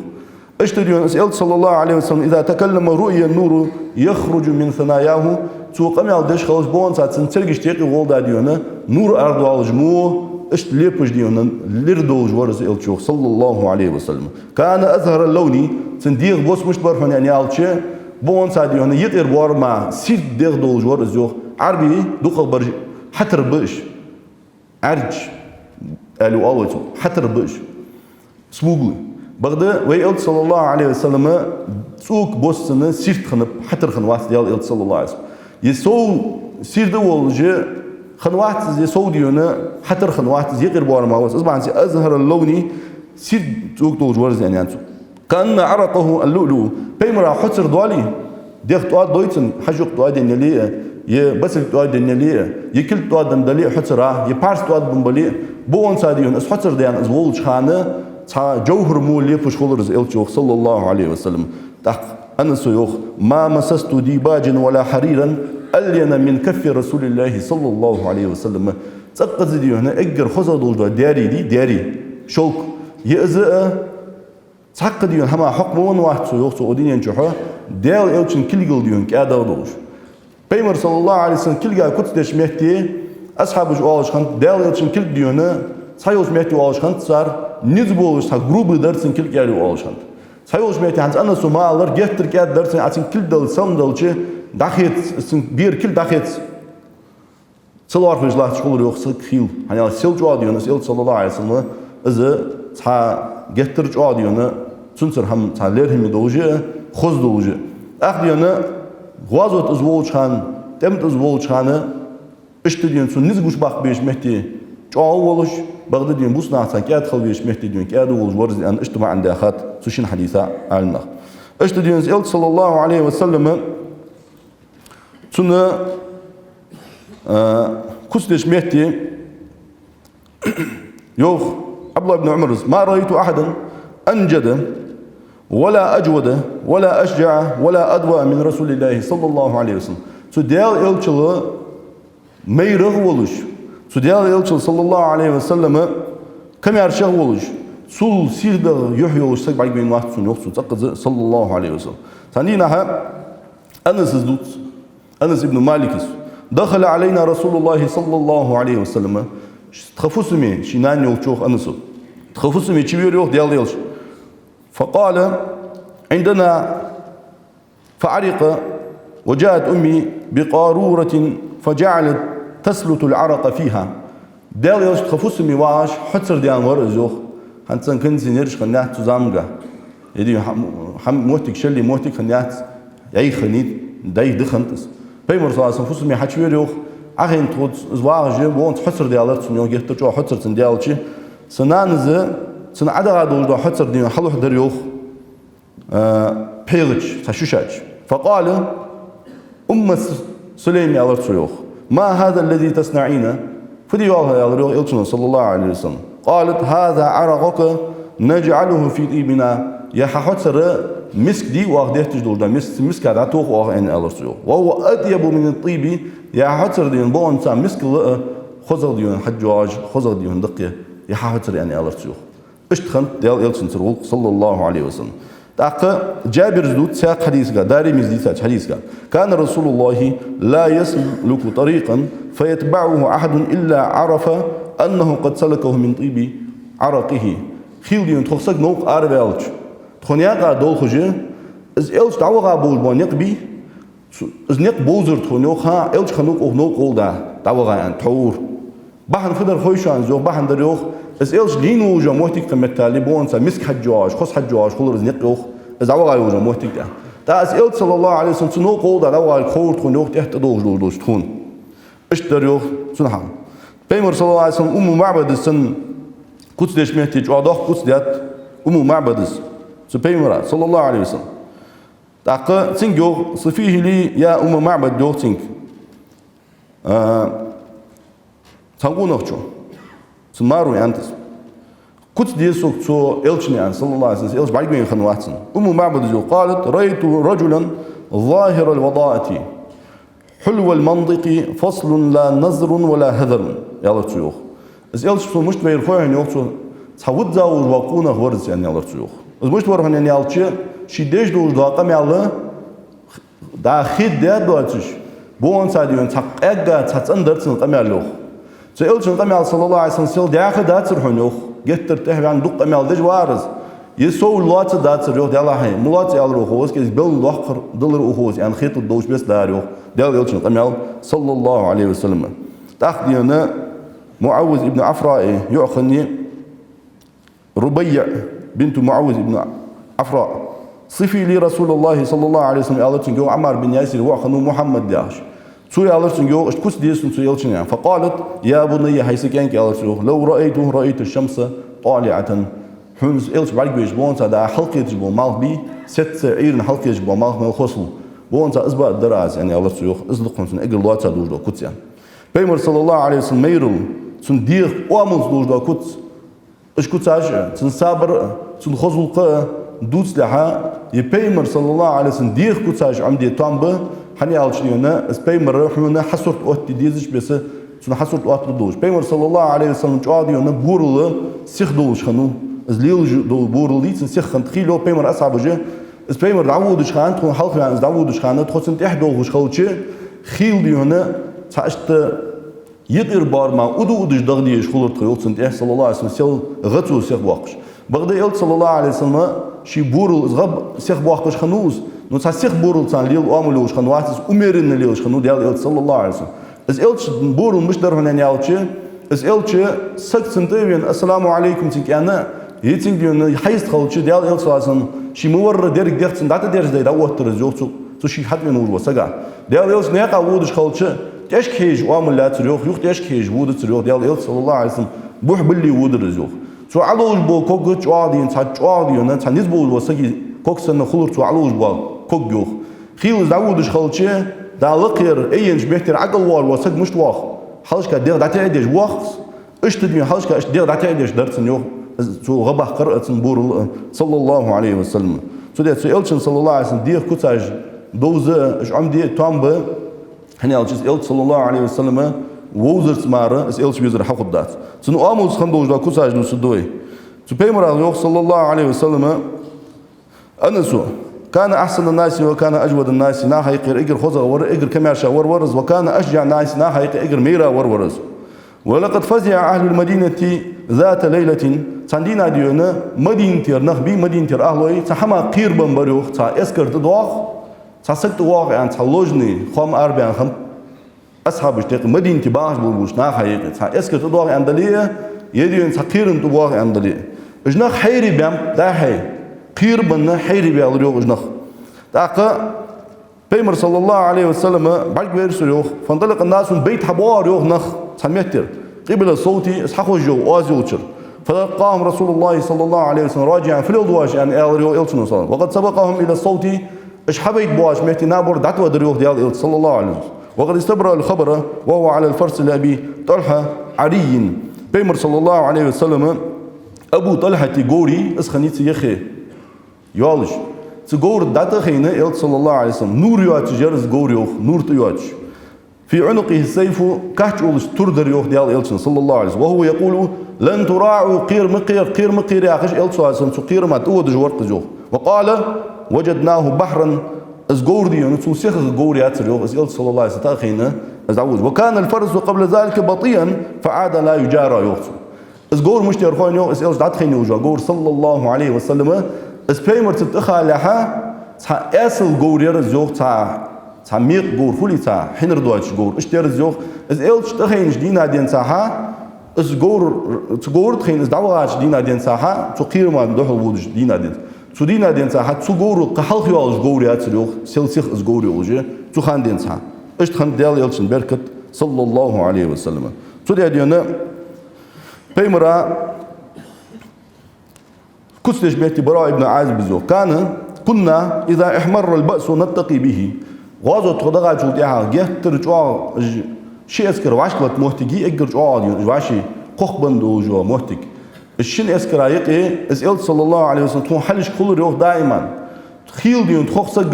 Иштта дий хьона из Элча, саллаллахӀу Ӏалайхи ва саллам, «إذا تكلم رؤي النور يخرج من ثناياه». Цо къамаьл деш хилча, бокъонца цун цергашта юкъе гӀолла дий хьона нур арадоалаш мо, иштта лепаш дий хьона лир долаш вар из Элча, йоах, саллаллахӀу Ӏалайхи ва саллам. «كان أزهر اللون», цун дегӀа бос мишта бар хьона аьлча, бокъонца дий хьона юкъера боарама сийрда дегӀ долаш вар из, йоах. Ӏарбий дукхагӀбараш хьатар ба уж. Ӏаьржа аьле оал вай цох, хьатар ба уж. Смуглый. Бакъда вай Элча, саллаллахӀу Ӏалайхи ва саллам, цӀока бос цун сийрда хиннаб, хьатар хинна вац Даьла Элча, саллаллахӀу Ӏалайхи ва саллам. Е сов сийрда волаш хинна вац из, е сов дий хьона хьатар хинна вац из, юкъера боарама ва из. Из бахьанца «أزهر اللون», сийрда цӀока долаш вар из аьнна цо. «كأن عرقه اللؤلؤ». Пайхамара хьоцар доале, дегӀ тӀоададой цун, хьаж-юкъ тӀоададенна яле а, е басилг тӀоададенна яле а, е кулг тӀоададенна дале а хьоцара, е парз тӀоададенна бале а, Бокъонца, дий хьона, из хьоцар даьнна из волча хана цхьа жовхӀар мо лепаш хулар из, Элча йоах, صلى الله عليه وسلم. ТӀаккха Анаса йоах: «ما مسست ديباجا ولا حريرا ألين من كف رسول الله صلى الله عليه وسلم». ЦӀаккха из, дий хьона, эггара хозагӀа долаш дола даьри, дий, даьри, шёлк, е из а, цхьаккха, дий хьона, хӀама хьокха ма венна вац цо, йоах цо, укх дунен чухь Даьла Элчан кулгал, дий хьона, кӀаьдагӀа долаш. Пайхамар, صلى الله عليه وسلم, кулга куц деча метте асхьабаша оалаш хиннад, Даьла Элчан кулг, дий хьона, цхьайолча метте оалаш хиннад цар, низ болаш, цхьа грубый дар цун кулг, аьле оалаш хиннад. Цхьайолча метте хӀанз Анаса ма аллара, геттара кӀаьда дар цун, а цун кулг далла, салам далча, дӀахеца, цун бера кулг дӀахеца. Ца лоархӀаш латташ хулар, йоах, саг хил. ХӀана аьлча сел чӀоагӀа, дий хьона, из Элча, صلى الله عليه وسلم, из цхьа геттара чӀоагӀа, дий хьона, цунцара хӀама цхьа лерхӀаме долаш а, хоза долаш а. ТӀаккха, дий хьона, гӀазота из волча хана, тӀема тӀа из волча хана, иштта, дий хьона, цун низ гучабаккха безача метте чӀоагӀа волаш, бакъда, дий хьона, бусалба наха цхьана кӀаьда хила везача метте, дий хьона, кӀаьда волаш вар из, аьнна, иштта маӀан даьхад цу шин хьадиса Ӏаламнаха. Иштта, дий хьона, из Элча, صلى الله عليه وسلم, цун, а, куц деча метте йоах Ӏабдуллахь ибн Ӏумара: «ما رأيت أحدا أنجد ولا أجود ولا أشجع ولا أضوأ من رسول الله صلى الله عليه وسلم». Цу Даьла Элчал майрагӀа волаш, цу Даьла Элчал, صلى الله عليه وسلم, камаьршагӀа волаш, цул сийрдагӀа юхь йолаш саг бӀаргавайна вац сона, йоах цо, цӀаккха из, صلى الله عليه وسلم. Цхьан дийнахьа Анасас дувц, Анас ибн Маликас: «دخل علينا رسول الله صلى الله عليه وسلم». Тха фусаме, ший нана йолча, йоах, Анаса, тха фусаме чувера, йоах, Даьла Элча. «فقال: عندنا فعرق، وجاءت أمي بقارورة فجعلت تسلت العرق فيها». Даьла Элча тха фусаме вагӀаш хьоцар даьнна вар из, йоах. ХӀанз санна кондиционераш хиннаяц цу заманга. Е, дий хьона, хӀама, хӀама моттиг, шелле моттиг хиннаяц, яйх хиннай, дайх да хиннад из. Пайхамар, صلى الله عليه وسلم, фусаме хьачувера, йоах, Ӏохайна тхо из вагӀаш, бокъонца хьоцар даьлар цунна, йоах, геттара чӀоагӀа хьоцар цунна даьлча, са нанас цунна ӀотӀагӀа долаш дола хьоцар, дий хьона, хьалуш дар, йоах, а, пхьегӀа чу, цхьа шуша чу. «فقال: أم س-، سليم», аьлар цо, йоах, «ما هذا الذي تصنعين؟» Фу де йоалл хьо, аьлар, йоах, Элчано, صلى الله عليه وسلم. «قالت: هذا عرقك نجعله في طيبنا». Ер хьа хьоцар миск дий оаха детташ долаш да, мис-, миска дӀатох оаха, аьнна, аьлар цо, йоах. «وهو أطيب من الطيب». Ер хьа хьоцар, дий хьона, бокъонца мискал а хозагӀа, дий хьона, хьаж йоагӀаш, хозагӀа, дий хьона, да-кх ер хьа хьоцар, аьнна, аьлар цо, йоах. Иштта хиннад Даьла Элчанцара гӀулакх, صلى الله عليه وسلم. ТӀаккха Джабира дувц цхьаькха хьадисага, Даримес дийцача хьадисага: «كان رسول الله لا يسلك طريقا فيتبعه أحد إلا عرف أنه قد سلكه من طيب عرقه». Хил, дий хьона, тхо саг новкъа араваьлча, тхона наькъа долхаш, из Элча дӀаваха болаш бола никъ бий, цу-, из никъ бовзар тхона, йоах, хӀа, Элча хиннав-кх укх новкъа гӀолла дӀа-, дӀаваха, аьнна, тхьовра. Бахьан фу дар хой шоана из, йоах, бахьан дар, йоах, из Элча лийнна волаш йола моттиг хинна меттел, бокъонца миск хьаж йоагӀаш, хоза хьаж йоагӀаш хулар из никъ, йоах, из дӀаваха йолаш йола моттиг тӀа. ТӀаккха из Элча, صلى الله عليه وسلم, цу новкъа гӀолла дӀавахарга ховра тхона, йоах, тӀехьа тӀадолхаш долаш долча тхона. Иштта дар, йоах, цун хьал. Пайхамар, صلى الله عليه وسلم, Умму МаӀбадас санна куц деча метте чӀоагӀа доккха куц даьд Умму МаӀбадас цу Пайхамара, صلى الله عليه وسلم. ТӀаккха цунга йоах: «صفيه لي يا أم معبد», йоах цунга. А, цхьан къонахчо, цун маро аьннад из. Куц де сога цу Элчана, аьнна, صلى الله عليه وسلم, Элча бӀаргавайна хинна вац аьнна. Умму МаӀбадас йоах: «قالت: رأيت رجلا ظاهر الوضاءة حلو المنطق فصل لا نزر ولا هذر», аьлар цо, йоах. Из Элча сона мишта вайра хой хьона, йоах цо, цхьа визза волаш вола къонах вар из, аьнна, аьлар цо, йоах. Из мишта вар хьона, аьнна, аьлча, ше деш долаш дола къамаьл дӀа хетаде доацаш, бокъонца, дий хьона, цхьа къаьгга, цхьа цӀена дар цун къамаьл, йоах. Цу Элчан къамаьл, صلى الله عليه وسلم, сел даьха дацар хьона, йоах. Геттара тӀехьа ваьнна дукха къамаьл деш вар из. Е сов лоаца дацар, йоах, Даьлахьа, мала лоаца аьлар укхо из, кӀезига белгала доккхар далар укхо из, аьнна, хеталургдолаш беса дар, йоах, Даьла Элчан къамаьл, صلى الله عليه وسلم. ТӀаккха, дий хьона, МуӀаввиз ибн ӀАфраъа йоӀ хиннай, РубаййиӀ бинту МуӀаввиз ибн ӀАфраъ: «صفي لي رسول الله صلى الله عليه وسلم», аьлар цунга, йоах, Ӏаммар бин Ясира воӀ хиннав Мухьаммад яхаш. Цо аьлар цунга, йоах, иштта куц де сона цу Элчана, аьнна. «فقالت: يا بني», хӀай са кӀаьнк, аьлар цо, йоах, «لو رأيته رأيت الشمس طالعة». Хьона из Элча бӀаргавайча, бокъонца дӀа хьалкхеташ бола малх бий, сецца Ӏуйрийна хьалкхеташ бола малх мел хоза хул, бокъонца из баьдар аз, аьнна, аьлар цо, йоах, из да-кх хьона цун эггара лоаца долаш дола куц, аьнна. Пайхамар, صلى الله عليه وسلم, майрал цун дегӀа оамалца долаш дола куц, уж куцаш а, цун сабар а, цун хоза гӀулакх а дувцалехьа, из Пайхамар, саллаллахӀу Ӏалайхи ва саллам, дегӀа куцаш Ӏомаде тоам ба, хӀана аьлча, дий хьона, из Пайхамар хьона хьасурт оттаде дезача беса, цунна хьасурт оттаргдолаш. Пайхамар, саллаллахӀу Ӏалайхи ва саллам, чӀоагӀа, дий хьона, борал сиха долаш хиннав, из лелаш дола борал дийцан сиха хиннад. Хийла йоах Пайхамара асхьабаша, из Пайхамар дӀаводача хана, тхона хьалха ваьнна из дӀаводача хана, тхо цунна тӀехьа долхаш хилча, хийла, дий хьона, цхьа иштта юкъера боарам а удаш-удаш дагӀа дезаш хулар тхо, йоах, цунна тӀехьа, саллаллахӀу Ӏалайхи ва саллам, сел гӀа цо сиха боаккхаш. Бакъда Элча, саллаллахӀу Ӏалайхи ва саллам, ший борал из гӀа сиха боаккхаш хиннав из, но цхьа сиха борал царна лела оамал йолаш хиннавац из, умеренно лелаш хиннав Даьла Элча, саллаллахӀу Ӏалайхи ва саллам. Из Элча борал мишта дар хьона аьлча, из Элча саг цунна тӀа а вена, «Ассаламу Ӏалайкум» цунга аьнна, е цунга, дий хьона, хьайста хилча, Даьла Элча, саллаллахӀу Ӏалайхи ва саллам, ший ма варра деррига дегӀ цунна дӀатӀадерзаде дӀаоттар из, йоах, цу, цу шийга хьатӀавена волча сага. Даьла Элча наькъа водаш хилча, тӀехьашка хьежаш оамал яцар, йоах, юха тӀехьашка хьежаш водацар, йоах, Даьла Элча, саллаллахӀу Ӏалайхи ва саллам, бухь-билли водар из, йоах. Цо Ӏоловш бола ког чӀоагӀа, дий хьона, цхьа чӀоагӀа, дий хьона, цхьа низ болаш вола сага ког санна хулар цо Ӏоловш бола ког, йоах. Хийла из дӀаводаш хилча, дӀа лакхера, айенча меттера ӀокӀалвоагӀаш вола саг мишта воагӀа? Хьалхашка дегӀ дӀатеӀадеш воагӀа из. Иштта, дий хьона, хьалхашка иштта дегӀ дӀатеӀадеш дар цун, йоах, из цо гӀа баккхар а, цун борал а, саллаллахӀу Ӏалайхи ва саллам. Цудухьа цу Элчан, саллаллахӀу Ӏалайхи ва саллам, дегӀа куцаш довза а, уж Ӏомаде а тоам ба, хӀана аьлча из Элча, саллаллахӀу Ӏалайхи ва саллам, вовзарца мара из Элча везар хьахургдац. Цун оамалца хинна долаш дола куцаш дувцаргда вай. Цу Пайхамара йоах, саллаллахӀу Ӏалайхи ва саллам, Анаса: «كان أحسن الناس وكان أجود الناس». Наха юкъера эггара хозагӀа вар, эггара комаьрша вар вар из, «وكان أشجع الناس», наха юкъера эггара майра вар вар из. «ولقد فزع أهل المدينة ذات ليلة». Цхьан дийнахьа, дий хьона, Мадинатера нах бий, Мадинатера ахӀлой, цхьа хӀамах кхерабенна бар, йоах, цхьа эскар тӀадоагӀа, цхьа саг тӀавоагӀа аьнна, цхьа ложный хоам арабаьнна хиннаб асхьабашта юкъе, Мадинате багӀаш болча наха юкъе цхьа эскар тӀадоагӀа аьнна дале а, е, дий хьона, цхьа кхерам тӀабоагӀа аьнна дале а. Уж нах хьайрабаьннаб, дӀа-хьа, кхерабенна хьайрабаьлар, йоах, уж нах. ТӀаккха Пайхамар, саллаллахӀу Ӏалайхи ва саллам, бӀаргавайра цар, йоах. «فانطلق الناس», бейта хьабоагӀар, йоах, нах цхьан меттера. «قبل الصوت», из хьахозаш йола оаз йолчара. «فتلقاهم رسول الله صلى الله عليه وسلم راجعا», фу леладу оаш аьнна аьлар, йоах, Элчано, саллаллахӀу Ӏалайхи ва саллам. «وقد سبقهم إلى الصوت», уж хьабайта боагӀача метте наб дӀатӀавадар, йоах, Даьла Элча, саллаллахӀу Ӏалайхи ва саллам. «وقد استبرق الخبر وهو على الفرس لأبي طلحة عري». Пайхамар, саллаллахӀу Ӏалайхи ва саллам, Абу ТӀалхьата говр, из хиннай цу йисте йоалаш. Цу говра тӀа дӀатӀахайна Элча, саллаллахӀу Ӏалайхи ва саллам. Нувр йоацаш яр из говр, йоах, нувр тӀа йоацаш. «في عنقه السيف», кач уллаш тур дар, йоах, Даьла Элчан, саллаллахӀу Ӏалайхи ва саллам. «وهو يقول: لن تراعوا», кхера ма кхера, кхера ма кхера яхаш, Элча, саллаллахӀу Ӏалайхи ва саллам, цу кхерама тӀаводаш вар из, йоах. «وقال: وجدناه بحرا». Из говр, дий хьона, цул сихагӀа говр яцар, йоах, из Элча, саллаллахӀу Ӏалайхи ва саллам, тӀатӀахайна из дӀаводаш. «وكان الفرس قبل ذلك بطيئا فعاد لا يجارى», йоах цо. Из говр мишта яр хой хьона, йоах, из Элча дӀатӀахайна йолаш йола говр, саллаллахӀу Ӏалайхи ва саллам, из Пайхамарца тӀахалалехьа, цхьа эсала говр яр из, йоах, цхьа, цхьа мекъа говр, хулий, цхьа хьинар доацаш говр, иштта яр из, йоах. Из Элча тӀахайнача дийнахьа денз хьа, из говр, цу говра тӀа хайна из дӀавахача дийнахьа денз хьа, цу кхерама духьал водача дийнахьа денз. Цу дийнахьа денз хьа, цу говрал кхы хьалха йоалаш говр яцар, йоах, сел сиха из говр йолаш, цу хана денз хьа. Иштта хиннад Даьла Элчан беркат, саллаллахӀу Ӏалайхи ва саллам. Цудухьа, дий хьона, Пайхамара куц деш метте Бараъ ибн Ӏазиба йоах: «كان، كنا إذا احمر البأس نتقي به». ГӀазот тхо дахачул тӀехьагӀа геттара чӀоагӀа, уж ши эскар вӀашкалата моттиг я, эггара чӀоагӀа, дий хьона, уж вӀаши кхохбенна долаш йола моттиг. Уж шин эскара юкъе из Элча, саллаллахӀу Ӏалайхи ва саллам, тхона хьалхашка хулар, йоах, даиман. Хийла, дий хьона, тхох саг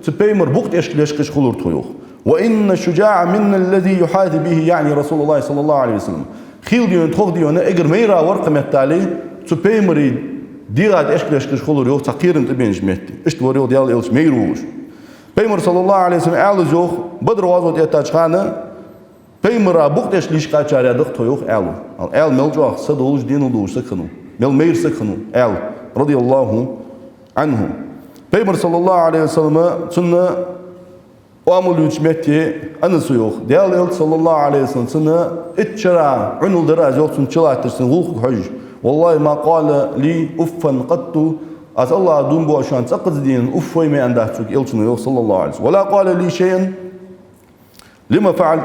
цу Пайхамара букъ тӀехьашка лечкъаш хулар тхо, йоах. «وإن الشجاع منا الذي يحاذي به», яъни رسول الله صلى الله عليه وسلم. Хийла, дий хьона, тхох, дий хьона, эггара майра вар кхы меттел, цу Пайхамара дегӀа тӀехьашка лечкъаш хулар, йоах, цхьа кхерам тӀабеннача метте. Иштта вар, йоах, Даьла Элча майра волаш. Пайхамара, саллаллахӀу Ӏалайхи ва саллам, аьлар из, йоах, Бадр гӀазот эттача хана, Пайхамара букъ тӀехьашка лийча кхаьчарех да-кх тхо, йоах, аьлар. Аьла мел чӀоагӀа са долаш, денал долаш саг хиннав, мел майра саг хиннав, аьлар, رضي الله عنه. Пайхамар, саллаллахӀу Ӏалайхи ва саллам, цунна оамал ювцача метте Анаса йоах: Даьла Элча, саллаллахӀу Ӏалайхи ва саллам, цунна итт шера Ӏунал дар аз, йоах, цунна чулатташ, цун гӀулакхага хьожаш. «والله ما قال لي أفا قط». Аз АллахӀа дув буъ шоана, цкъаза дийнахьа уфф вай ма аьннадац сога Элчано, йоах, саллаллахӀу Ӏалайхи ва саллам. «ولا قال لي شيئا لم فعلت،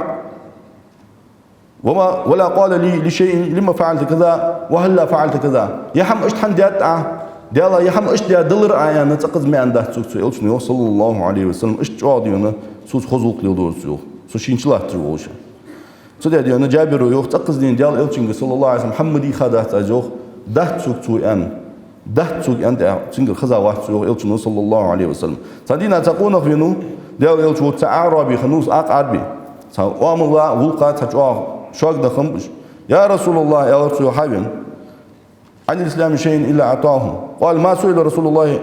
وما، ولا قال لي لشيء لم فعلت كذا وهلا فعلت كذا». Ер хӀама иштта хӀана даьд Ӏа? Даьла, ер хӀама иштта даь далар Ӏа, аьнна, цкъаза ма аьннадац сога цу Элчано, йоах, саллаллахӀу Ӏалайхи ва саллам. Иштта чӀоагӀа, дий хьона, цо хоза гӀулакх леладора цо, йоах. Цо шийна чулатташ волаш. Цу тӀа дийна Джабира йоах, цӀаккха из дийна Даьла Элчанга, саллаллаху Ӏалайхи ва саллам, хӀама дийха дац аз йоах, дац сога цо аьнна. Дац сога аьнна тӀа цунгара хеза вац цо йоах Элчано, саллаллаху Ӏалайхи ва саллам. Цхьан дийнахьа цхьа къонах венав, Даьла Элча вуд, цхьа аӀраби хиннав из, акъ Ӏарби. Цхьа оамала, гӀулакха цхьа чӀоагӀа шога дахам баш. «يا رسول الله», аьлар цо йоах, хьавена. «عن الإسلام شيء إلا أعطاه». قال: «ما سئل رسول الله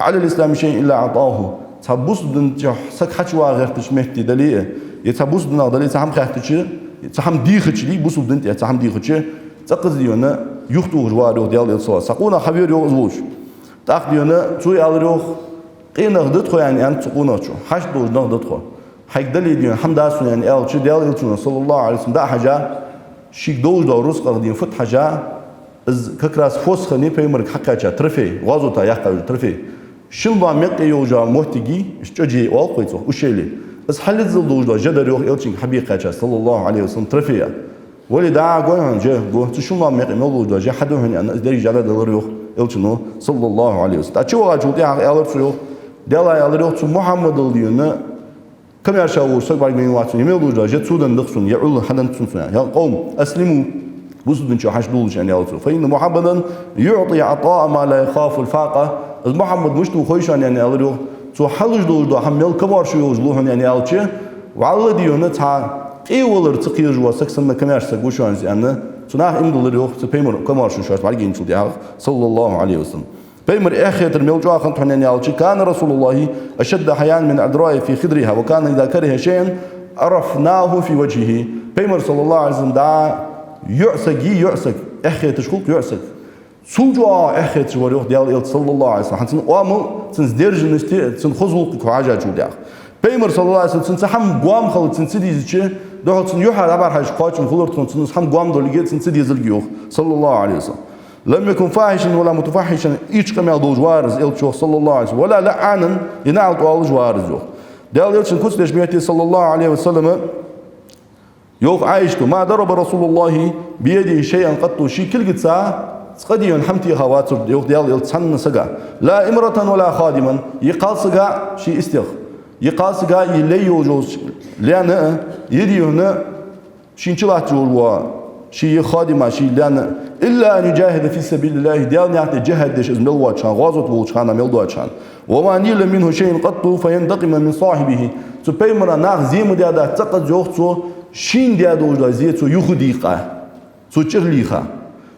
عن الإسلام شيء إلا أعطاه». Цхьа бусалба дина чу саг хьачуваха гӀертача метте дале а, е цхьа бусалба динах дале а, цхьа хӀама хаьттача, цхьа хӀама дийхача, дий, бусалба дина тӀа цхьа хӀама дийхача, цӀаккха из дийна юхатохаш вар йоах Даьла Элча, саллаллаху Ӏалайхи ва саллам. Цхьа къонах хьавера йоах из волча. ТӀаккха дийна цо аьлар йоах: «Къе нах да тхо?» аьнна, аьннад цу къонахчо. «Хьашт долаш нах да тхо. Хьайга дале дийна хӀама да сона», аьнна аьлча, Даьла Элчано, саллаллаху Ӏалайхи ва саллам, дӀа а хьежа, шийга долаш дола рузкъах дийна фуд хьежа, из как раз фос хиннай пайхамарга хьакхаьча трофей, гӀазота яьккха йола трофей. Шин лоам мекъа йолча моттиге, из чӀоагӀа оал-кх вай цох, ущелье. Из хьаллиззал долаш дола жа дар йоах Элчанга хьабийккхача, саллаллаху Ӏалайхи ва саллам, трофея. «Вали, дӀа гой хьона жа, го, цу шин лоам мекъа мел долаш дола жа хьа да хьона», аьнна, из деррига жа дӀадалар йоах Элчано, саллаллаху Ӏалайхи ва саллам. ТӀаккха чуваха волча тӀехьагӀа аьлар цо йоах: «Даьлах аьлар йоах, цу Мухьаммадал дийна комаьрша волаш саг бӀаргавайна вац сона, е мел долаш дола жа цо денна да-кх сона, е Ӏул хьаденнад сона цо. يا قوم أسلموا, бусалба дина чу хьашт долаш», аьнна аьлар цо. «فإن محمدا يعطي عطاء من لا يخاف الفاقة». Из Мухьаммад мишта ва хой шоана, аьнна аьлар йоах, цо хьалуш долаш дола хӀама мел комаьрша йолаш лу хьона, аьнна аьлча, вӀалла дийна цхьа къевалар ца кхераш вола саг санна комаьрша саг ва шоана из, аьнна, цу наха иман диллар йоах, цу пайхамар комаьрша шоашта бӀаргайначул тӀехьагӀа, саллаллаху Ӏалайхи ва саллам. Пайхамар эхь хетар мел чӀоагӀа хиннад хьона, аьнна аьлча: «كان رسول الله أشد حياء من العذراء في خدرها، وكان إذا كره شيئا عرفناه في وجهه». Пайхамар, саллаллаху Ӏалайхи ва саллам, дӀа йоӀ саг, йоӀ саг, эхь хеташ хул-кх йоӀ саг. Цул чӀоагӀа эхь хеташ вар йоах Даьла Элча, саллаллаху Ӏалайхи ва саллам, хӀана аьлча цун оамал, цун сдержанность, цун хоза гӀулакх хьажачул тӀехьагӀа. Пайхамар, саллаллаху Ӏалайхи ва саллам, цунца хӀама гоама хилар цунна ца дезача, духьал цун юхьа дӀабӀарахьежача кхоачам хулар тхона, цунна из хӀама гоама долга цунна ца дезалга йоах, саллаллаху Ӏалайхи ва саллам. «لم يكن فاحشا ولا متفحشا», ийрча къамаьл долаш вар из, Элча йоах, саллаллаху Ӏалайхи ва саллам, «ولا لعانا», е наӀалт оалаш вар из йоах. Даьла Элчан куц деш метте, саллаллаху Ӏалайхи ва саллам, йоах Ӏайшата: «ما ضرب رسول الله بيده شيئا قط», ший кулгаца цкъа дийна хӀама теха вацар йоах Даьла Элча цхьанна сага. «لا امرأة ولا خادما», е кхалсага, ший истех, е кхалсага, е лай йолаш йолча лена а, е дийна шийна чулатташ вола, ший е хадима, ший лена, «إلا أن يجاهد في سبيل الله», Даьла наькъа тӀа джихӀад деш из мел воацача хана, гӀазот волча хана мел доацача хана. «وما نيل منه شيء قط فينتقم من صاحبه». Цу пайхамара наха зе ма даьдац цкъа а йоах цо, шийна даь долаш дола зе цо юхадийкъа, цо чӀир лийха.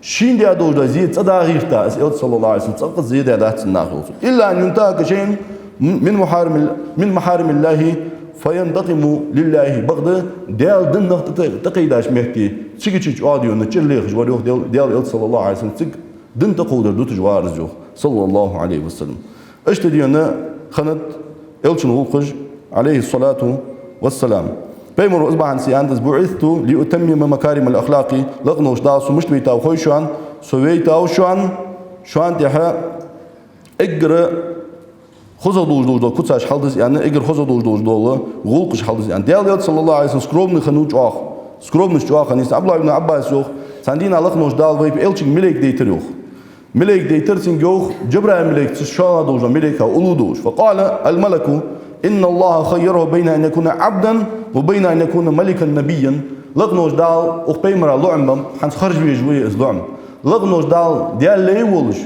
Шийна даь долаш дола зе цӀа дагӀийрта, из Элча, саллаллаху Ӏалайхи ва саллам, цкъа а зе даьдац цунна наха, йоах цо. «إلا أن ينتهك شيء من محارم، من محارم الله فينتقم لله». Бакъда Даьла динах тӀа-, тӀакхайдача метте, цига чу чӀоагӀа дийна чӀир лехаш вар йоах Даьла, Даьла Элча, саллаллаху Ӏалайхи ва саллам, цига дин тӀакховдар дуташ вар из йоах, саллаллаху Ӏалайхи ва саллам. Иштта дийна хиннад Элчан гӀулакхаш, Ӏалайхи ссалату ва ссалам. Пайхамара из бахьан сианта: «بعثت لأتمم مكارم الأخلاق», лакхаволча Дала со мишта вайтав хой шоана, со вайтав шоана, шоана тӀехьа эггара хозагӀа долаш дола куцаш хьалдиза аьнна, эггара хозагӀа долаш дола гӀулакхаш хьалдиза аьнна. Даьла Элча, саллаллаху Ӏалайхи ва саллам, скромный хиннав чӀоагӀа, скромность чӀоагӀа хиннай. Ӏабдуллахь ибн Ӏаббаса йоах, цхьан дийнахьа лакхаволча Дала вайпа Элчанга малейк дайтар йоах. Малейк дайтар цунга йоах, Джабраил малейк, цу шоллагӀа долаш дола малейк, уллув долаш. «فقال الملك إن الله خيره بين أن يكون عبدا وبين أن يكون ملكا نبيا». Лакхаволча Дала укх пайхамара лоӀам беннаб, хӀанз харжа везаш ва из лоӀам. Лакхаволча Дала Даьла лай волаш,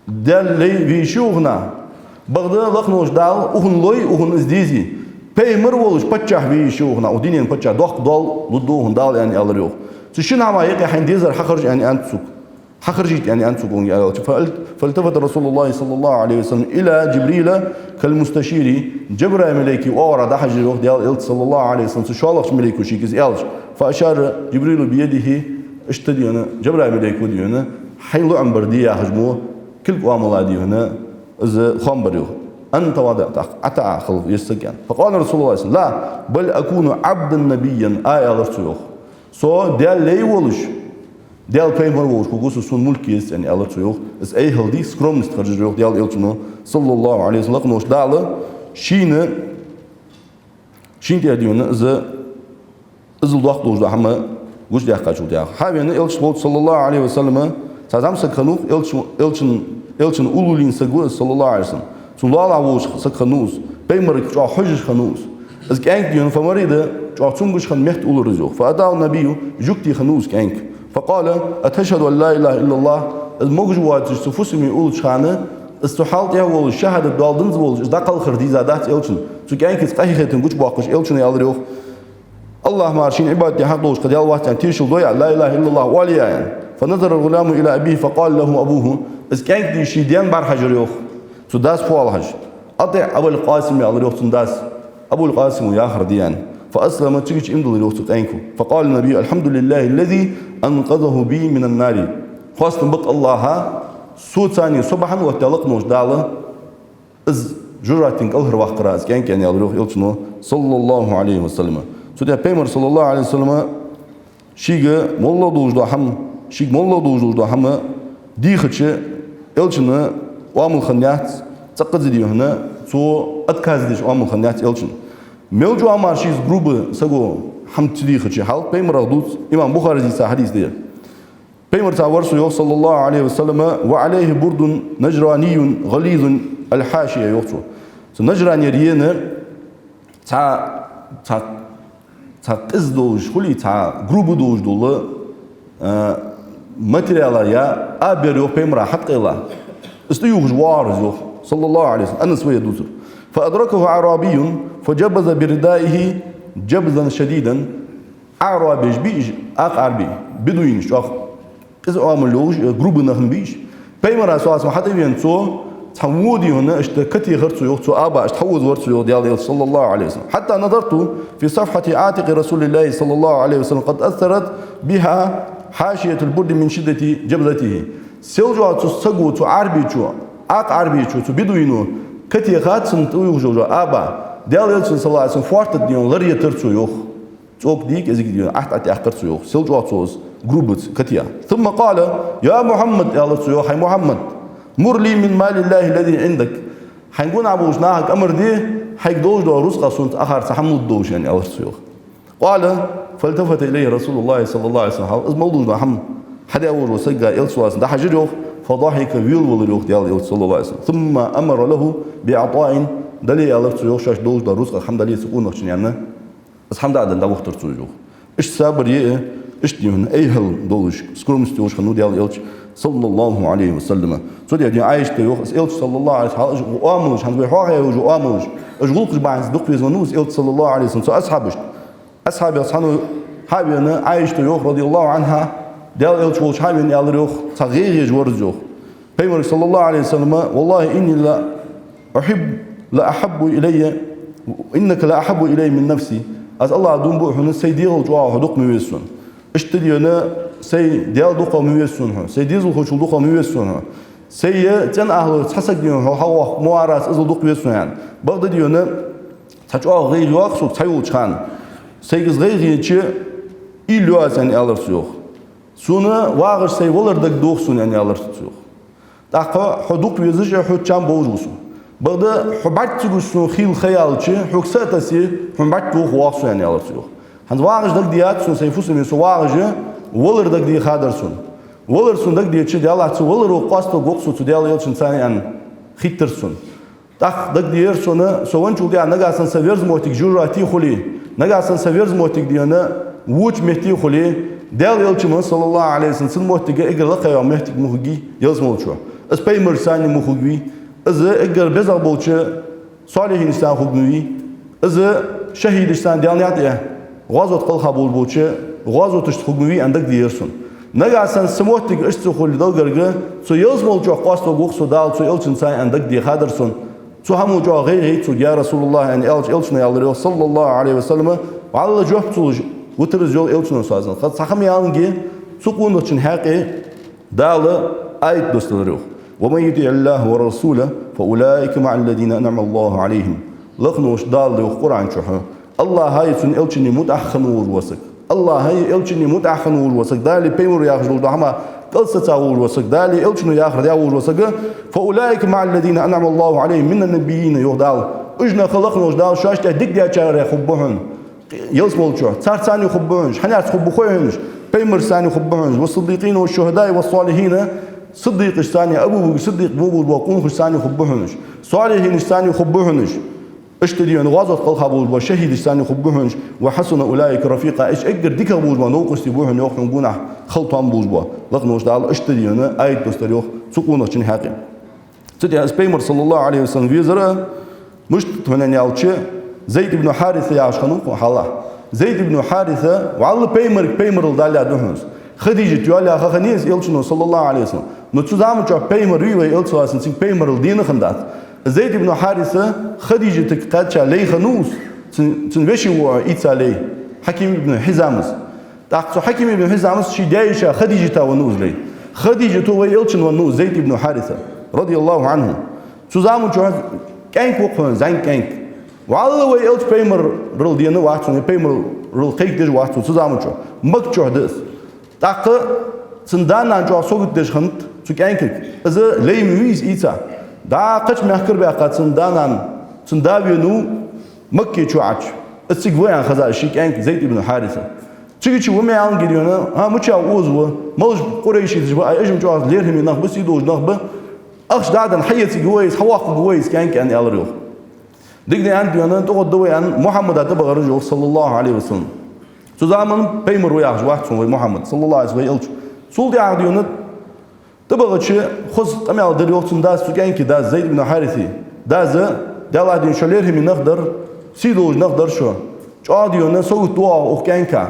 Даьла лай ве йиш я укхунна. Бакъда лакхаволча Дала укхунна лой, укхунна из дезе. Пайхамар волаш, паччахь ве йиш я укхунна, укх дунен паччахь, доккха доал лургда укхунна Дала, аьнна, аьлар йоах. Цу шин хӀаман юкъе хьайна дезар хьахаржа, аьнна, аьннад цунга. Хьахаржийта, аьнна, аьннад цунга, аьннад Элчано. فال-، فالتفت رسول الله صلى الله عليه وسلم إلى جبريل كالمستشير. Джабраил малейка оагӀора дӀахьежар йоах Даьла Элча, саллаллаху Ӏалайхи ва саллам, цу шоллагӀча малейко шийга из аьлча. فأشار جبريل بيده, иштта дийна Джабраил малейко дийна, хьай лоӀам бар де яхаш мо, кулг оамала дийна, из хоам бар йоах. أن تواضع, тӀаккха ӀотаӀа хила веза саг, аьнна. فقال رسول الله صلى الله عليه وسلم: «لا، بل أكون عبدا نبيا», а, аьлар цо йоах. Со Даьла лай волаш, Даьла пайхамар волаш хургва со, сона мулк езац, аьнна, аьлар цо йоах. Из айхьалдий, скромность харжар йоах Даьла Элчано, саллаллаху Ӏалайхи ва саллам, лакхаволча Дала шийна, шийна тӀа дийна из, иззал доккха долаш дола хӀама гучадаьккхачул тӀехьагӀа. Хьавена Элча волча, саллаллаху Ӏалайхи ва саллам, цхьа зӀамсаг хиннав, Элча, Элчан, Элчан уллув лийнна саг ва из, саллаллаху Ӏалайхи ва саллам. Цун лоалахьа волаш саг хиннав из, пайхамарга чӀоагӀа хьожаш хиннав из. Из кӀаьнк, дий хьона, فمرض, чӀоагӀа цамогаш хинна метта уллар из, йоах. فأتاه النبي, жугтий хиннав из кӀаьнк. فقال: أتشهد أن لا إله إلا الله؟ Из могаш воацаш цу фусаме уллача хана, из цу хьал тӀа волаш, шахӀадат доаладаь волаш, из дӀакхалхар дийзадац элчана. Цу кӀаьнкаца къахетам гучабоаккхаш, элчано аьлар, йоах: АллахӀ мара шийна Ӏибадат де хьакъ долаш кхы Даьла вац аьнна тешал дой, لا إله إلا الله оале, аьнна. فنظر الغلام إلى أبيه فقال له أبوه. Из кӀаьнк, дий, ший даьна бӀарахьежар, йоах, цун дас фу оал хьажа. أطع أبا القاسم, аьлар, йоах, цун дас. Абул-Къасима яхар де, аьнна. فأسلم, цигача иман диллар, йоах, цу кӀаьнко. فقال النبي: الحمد لله الذي أنقذه بي من النار. Хоастам ба-кх АллахӀа, соца, со бахьан оттадаь лакхаволча Дала из жожагӀатен кӀалхарваккхара, из кӀаьнк, аьнна, аьлар, йоах, элчано, صلى الله عليه وسلم. Цу тӀа пайхамар, صلى الله عليه وسلم, шийга моллагӀа долаш дола хӀама, шийга моллагӀа долаш дола хӀама дийхача, элчана оамал хиннаяц, цӀаккха а, дий хьона, цо отказ деш оамал хиннаяц элчана. Мел чӀоагӀа мара шийца груба саго хӀама ца дийхача, хьал пайхамарах дувц, имам Бухарис дийца хьадис да ер. Пайхамарца вар со, йоах, صلى الله عليه وسلم, وعليه برد نجراني غليظ الحاشية, йоах цо. Цу Нажранера ена цхьа, цхьа, цхьа къиза долаш хулий, цхьа груба долаш дола, а, материала я аба яр, йоах, пайхамара хьакъайла. Из тӀаювхаш воагӀар из, йоах, صلى الله عليه وسلم, Анаса вай дувцар. فأدركه أعرابي فجبز بردائه جبزا شديدا. Ӏарбий уж бий уж, акха Ӏарбий, бедуинаш, чӀоагӀа къиза оамал йолаш, э, груба нах бий уж. Пайхамара, صلى الله عليه وسلم, хьатӀавена цо, цхьа во, дий хьона, иштта катехар цо, йоах, цо аба, иштта хьавозвар цо, йоах, Даьла элча, صلى الله عليه وسلم. حتى نظرت في صفحة عاتق رسول الله صلى الله عليه وسلم قد أثرت بها حاشية البرد من شدة جبزته. Сел чӀоагӀа цу саго, цу Ӏарбечо, акха Ӏарбечо, цу бедуино катеха цунна тӀаювхаш йола аба, Даьла элчан, صلى الله عليه وسلم, фоартах, дий хьона, лар йитар цо, йоах. ЦӀока дий, кӀезига дий, атта-атта яьккхар цо, йоах. Сел чӀоагӀа цо из грубаца катеха. ثم قال: يا محمد, аьлар цо, йоах, хӀай Мухьаммад, مر لي من مال الله الذي عندك. Хьайна гонахьа болча нахага амар де, хьайга долаш дола рузкъах сона цхьа ахар цхьа хӀама лургдолаш, аьнна, аьлар цо, йоах. قال: فالتفت إليه رسول الله صلى الله عليه وسلم. Хьал из мел долаш дола хӀама хьадаь волаш вола саг, элча, صلى الله عليه وسلم, дӀахьежар, йоах, فضحك, велавелар, йоах, Даьла элча, صلى الله عليه وسلم. ثم أمر له بعطاء, дале, аьлар цо, йоах, шоашта долаш дола рузкъах хӀама дале цу къонахчунна, аьнна. Из хӀама дӀа а денна, дӀавахийтар цо из, йоах. Иштта сабар е а, иштта, дий хьона, айхьал долаш, скромность йолаш хиннав Даьла элча, صلى الله عليه وسلم. Цу тӀа, дий хьона, Ӏайшата йоах, из элча, صلى الله عليه وسلم, хьал уж оамалаш, хӀанз вай хьоахаяь уж оамалаш, уж гӀулакхаш бахьанца дукха везавеннав из элча, صلى الله عليه وسلم, цу асхьабашта. Асхьабех цхьанне хьавена, Ӏайшата йоах, رضي الله عنها, Даьла элча волча хьавена, аьлар, йоах, цхьа гӀайгӀа еш вар из, йоах. Пайхамарга, صلى الله عليه وسلم: والله إني لأحب، لأحب إلي، إنك لأحب إلي من نفسي. Аз АллахӀа дув буъ хьона, сай дегӀал чӀоагӀа хьо дукха ма веза сона. Иштта, дий хьона, сай Даьла дукхагӀа ма веза сона хьо, сай дезалхочул дукхагӀа ма веза сона хьо. Сай цӀен ахлах цхьа саг, дий хьона, хьо хьавоаккх ма варац, иззал дукха веза сона, аьнна. Бакъда, дий хьона, цхьа чӀоагӀа гӀайгӀа йоагӀа сога, цхьайолча хана. Сайга из гӀайгӀа еча, уйла йоаца, аьнна, аьлар цо, йоах. Сона вагӀаш сай валар дагадох сона, аьнна, аьлар цо, йоах. ТӀаккха хьо дукха везаш а, хьоца чам бовш ва со. Бакъда хьо бӀарга ца гуш сона хийла ха яьлча, хьога са а тессе, хьона бӀарга тохаш воагӀа со, аьнна, аьлар цо, йоах. ХӀанз вагӀаш дагадеяц сона сай фусаме, со вагӀаш а, валар дагадехадар сона. Валар сона дагадеча, Даьллахьа, цу валаро къоастаргва-кх со цу Даьла элчанца, аьнна, хийттар сона. ТӀаккха дагадеяр сона, со венначул тӀехьагӀа нагахьа санна са верза моттиг жожагӀате хуле, нагахьа санна са верза моттиг, дий хьона, воча метте хуле, Даьла элча ма, صلى الله عليه وسلم, цун моттиг эггара лакхагӀа йола моттиг ма хургьий ялсмалчохь. Из пайхамарашца ма хургвий, из эггара безагӀа болча солихӀинашца хургма вий, из шахӀидашца, Даьла наькъа тӀа гӀазота кхелха болаш болча гӀазоташца хургма вий, аьнна, дагадеяр сона. Нагахьа санна са моттиг иштта ца хуле, Далла гарга, цу ялсмалчохь къоастаргва-кх со Дала цу элчанца, аьнна, дагадехадар сона. Цу хӀамо чӀоагӀа гӀайгӀа яйта сога, يا رسول الله, аьнна, аьлча, элчано аьлар, йоах, صلى الله عليه وسلم, вӀалла жоп ца луш витар из, йоах, элчано, صلى الله عليه وسلم. Цхьа хӀама яьннагӀа, цу къонахчун хьакъехьа Дала аят доссаделар, йоах: ومن يطع الله والرسول فأولئك مع الذين أنعم الله عليهم. Лакхаволча Дала, йоах Къуръан чу, АллахӀаи цун элчанеи мутӀахьа хинна волаш вола саг, АллахӀаи элчанеи мутӀахьа хинна волаш вола саг, Далеи пайхамареи яхаш дола хӀама кӀалсаца волаш вола саг, Далеи элчанеи яхар даь волаш вола саг, فأولئك مع الذين أنعم الله عليهم من النبيين, йоах Дала. Уж нах, лакхаволча Дала шоашта тӀа дика даьчарех хургба хьона ялсмалчохь. Царца хургба хьона уж. Хьанца хургба хой хьона уж? Пайхамарашца хургба хьона уж. والصديقين والشهداء والصالحين. Сиддикъашца, Абу Бакр Сиддикъ болаш бола къонахашца хургба хьона уж. СолихӀинашца хургба хьона уж. Иштта дийна гӀазот кхелха болаш бола шахӀидаш санна хургба хьона уж, «وحسن أولئك رفيقا», иштта эггара дикагӀа болаш бола новкъостий ба хьона, йоах, хьона гонахьа хила тоам болаш бола. Лакхе волча Дала иштта дийна аят доссадаьр, йоах, цу къонахчун хьакъехьа. Цу тӀа из Пайхамар, صلى الله عليه وسلم, везар, мишта хьона аьлча, Зайд ибн Хьариса яхаш хиннав укх хьалахьа. Зайд ибн Хьариса, валлахӀи, Пайхамарга пайхамарал далла да хьона из. Хадижат йоалаяь ха хиннай из Элчано, صلى الله عليه وسلم. Но цу заман чухь пайхамар вий вай Элча, саллаллахӀу Ӏалайхи ва саллам, цунга пайхамарал дена хиннадац. Зайд ибн Хьариса Хадижатага кхаьча лай хиннав из, цун, цун веший воӀа ийца лай, Хьаким ибн Хьизам из. ТӀаккха цу Хьаким ибн Хьизамас ший даь-йиша Хадижата веннав из лай. Хадижата вай Элчана веннав из Зайд ибн Хьариса, رضي الله عنه. Цу заман чухь кӀаьнк ва-кх хьона, зӀамига кӀаьнк. ВаллахӀи, вай Элча пайхамарал дена вац хьона, пайхамарал кхайкадеш вац хьона цу заман чухь. Макка чухь да из. ТӀаккха цун да-нана чӀоагӀа сагот деш хиннад цу кӀаьнкага. Из лай ма вий из ийца. ДӀа кхыча мехкара баьккха цун да-нана, цун да венав Макка чу Ӏача. Из цига ва аьнна хеза ший кӀаьнка Зайд ибн Хьариса. Цига чу ва ма аьллинге дийна, хӀа, мича ва из ва, малаш къурайшиташ ба, ай, уж-м чӀоагӀа лерхӀаме нах ба, сий долаш нах ба. Ахча дӀаденна хьаэцаргва вай из, хьавоаккхаргва вай из кӀаьнк, аьнна, аьлар, йоах. Дика да аьнна дийна, тӀагӀоргда вай аьнна, Мухьаммада тӀабахар уж, йоах, صلى الله عليه وسلم. Цу заман пайхамар ва яхаш вац хьона вай Мухьаммад, صلى الله عليه وسلم, вай Элча. Цул тӀехьагӀа дийна тӀабахача, хоза къамаьл дир, йоах, цун дас, цу кӀаьнка дас, Зайд ибн Хьариса дас. Далла дийна, шо лерхӀаме нах дар, сий долаш нах дар шо. ЧӀоагӀа дийна сагот ду оаха укх кӀаьнка.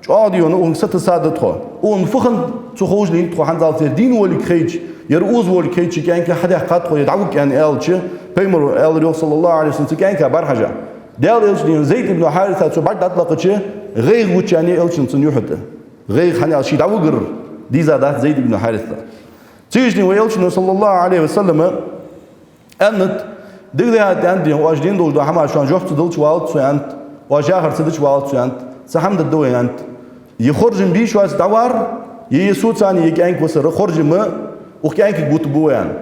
ЧӀоагӀа дийна укхунга сатувса да тхо. Укхунна фу хиннад цо ховш лийнна, тхо хӀанзалца ер дийна волга хайча, ер оза волга хайча, кӀаьнка хьадаьккхад тхо, ер дӀавига, аьнна аьлча, пайхамара аьлар, йоах, صلى الله عليه وسلم, цу кӀаьнка бӀарахьежа. Даьла Элча дийна Зайд ибн Хьариса цу бӀарг дӀатӀалакхача, гӀайгӀа гучаяьннай Элчана цун юхьа тӀа. ГӀайгӀа, хӀана аьлча ше дӀавигар дийзадац Зайд ибн Хьариса. Цига дийна вай Элчано, صلى الله عليه وسلم, аьннад: «Дика да хьа, аьнна дийна, оаш дийна долаш дола хӀама шоана жоп ца далча валац со, аьннад, оаш яхар ца дича валац со, аьннад, цхьа хӀама дергда вай, аьннад. Е хоржам бий шоаца дӀавар, е, е соцани, е кӀаьнк ва сара, хоржам укх кӀаьнкага бутаргба вай», аьнна.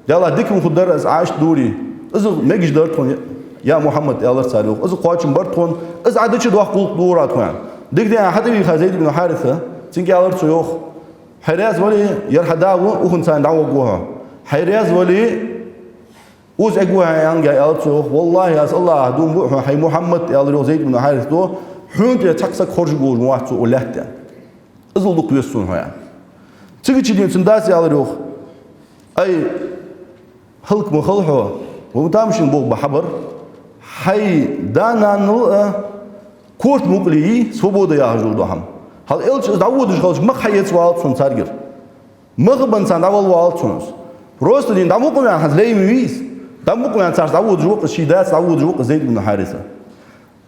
«Далла, дика ма хургдар из Ӏа иштта дувре. Из мегаш дар тхона, я Мухьаммад», аьлар цар, йоах. «Из кхоачам бар тхона, из Ӏа дича доккха гӀулакх дора тхона». Дика да хьа, хьатӀавийха Зайд ибн Хьариса, цунга аьлар цо, йоах: «Хьо раьза вале, ер хьа да ва, укхунца дӀавоагӀаргва хьо. Хьо раьза вале, оза эгӀаргва хьо», аьнна, аьлар цо, йоах. «ВаллахӀи, аз АллахӀах дув буъ хьона, хьай Мухьаммад, аьлар, йоах, Зайд ибн Хьариса, хьона тӀа цхьаккха саг хоржаргволаш ма вац цу лаьтта тӀа. Из дукха веза сона хьо», аьнна. Цига дийна цун дас аьлар, йоах: «Ай, хӀалак ма хила хьо, ва тамашийна болх ба хьабар. Хьай да-нанал а корта мукъале йий свобода яхаш дола дола хӀама. Хьал Элча из дӀаводаш хилча, мах хьаэца валац хьона царгара. Мах бенна царна дӀавала валац хьона из. Просто дийна дӀамукъаваьнна, хӀанз лай ма вий из. ДӀамукъаваьнна царца дӀаводаш ва-кх из, ший даьца дӀаводаш ва-кх из Зайд ибн Хьариса.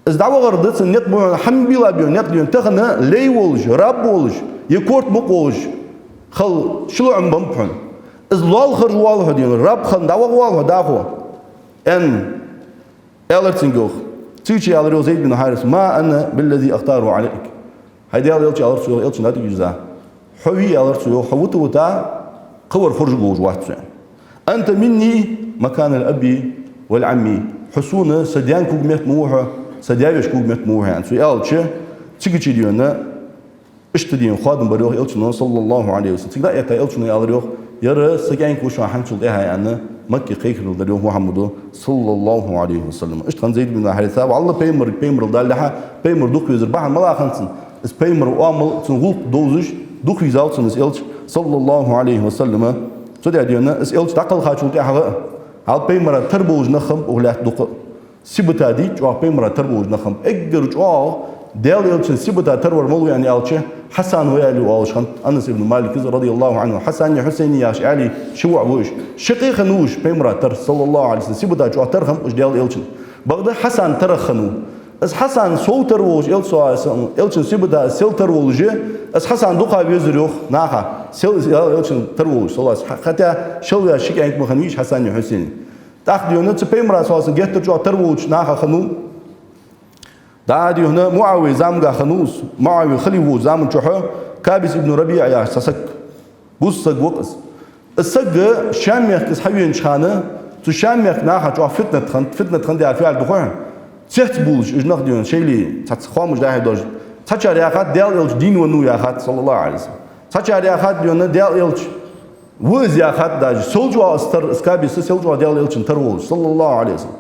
Из дӀавахар да цун никъ ба хьона, хьанбийла бийна никъ дийна, тахан лай волаш, раб волаш, е корта мукъа волаш хила ши лоӀам беннаб хьона. Из лоалахаржа воалл хьо дийна, раб хинна дӀаваха воалл хьо дӀахо», аьнна, аьлар цунга, йоах. Цига аьлар, йоах, Зайд ибн Хьариса: «ما أنا بالذي أختار عليك». «ХӀай Даьла Элча, — аьлар цо, йоах, Элчана тӀагӀоргда из, — хьо вий, — аьлар цо, — йоах, — хьо вита-вита кхывар хоржаргволаш вац со. أنت مني مكان الأب والعم. Хьо сона са даь когаметта ма ва хьо, са даь-веший когаметта ма ва хьо», аьнна цо аьлча, цига дийна иштта дийна хоадам бар, йоах, Элчано, صلى الله عليه وسلم. Цига дӀаэтта Элчано аьлар, йоах: «Ер са кӀаьнк ва шоана хӀанзчул тӀехьа», аьнна, Макка кхайкарал дир, йоах, Мухьаммада, صلى الله عليه وسلم. Иштта хиннад Зайд ибн Хьариса, валлахӀи, пайхамар, пайхамарал даллалехьа, пайхамар дукха везар бахьан мала хиннад цун. Из пайхамара оамал, цун гӀулакх довзаш, дукха везав цунна из Элча, صلى الله عليه وسلم. Цу тӀа дийна из Элча дӀакхелхачул тӀехьагӀа а, хьал пайхамара тара болаш нах хиннаб укх лаьтта тӀа дукха. Сибата дий, чӀоагӀа пайхамара тара болаш нах хиннаб. Эггара чӀоагӀа Даьла Элчан сибата тара вар малув аьнна аьлча, Хьасан ва, аьле, оалаш хиннад Анас ибн Малика, رضي الله عنه. Хьасани Хьусайни яхаш аьлий, ши воӀ ва уж. Шаккхе хиннав уж пайхамара тара, صلى الله عليه وسلم. Сибата чӀоагӀа тара хиннаб уж Даьла Элчан. Бакъда Хьасан тарах хиннав. Из Хьасан сов тара волаш, Элча, صلى الله عليه وسلم, Элчан сибата сел тара волаш, из Хьасан дукха везар, йоах, наха. Сел, Даьла Элчан тара волаш, صلى الله عليه وسلم. Хотя шел ваь ши кӀаьнк ма хиннавий уж, Хьасани Хьусайни. ТӀаккха дийна цу пайхамара, صلى الله عليه وسلم, геттара чӀоагӀа тара волча наха хиннав. ДӀа дийна МуӀавия заман чухь хиннав из, МуӀавия халифа волча заман чухь, Кабис ибн РабиӀа яхаш цхьа саг, бус саг ва-кх из. Из саг Шам мехка из хьавенача хана, цу Шам мехка наха чӀоагӀа фитнат хиннад, фитнат хиннад яхар фу яхар дувц хьона? Цецбувлаш, уж нах дийна шоайла цхьацца хоамаш дӀа-хьа доалаш. Цхьачар яхад, Даьла Элча дийна веннав яхад, صلى الله عليه وسلم. Цхьачар яхад дийна, Даьла Элча ва из яхад даже. Сел чӀоагӀа из тара, из Кабис сел чӀоагӀа Даьла Элчан тара волаш, صلى الله عليه وسلم.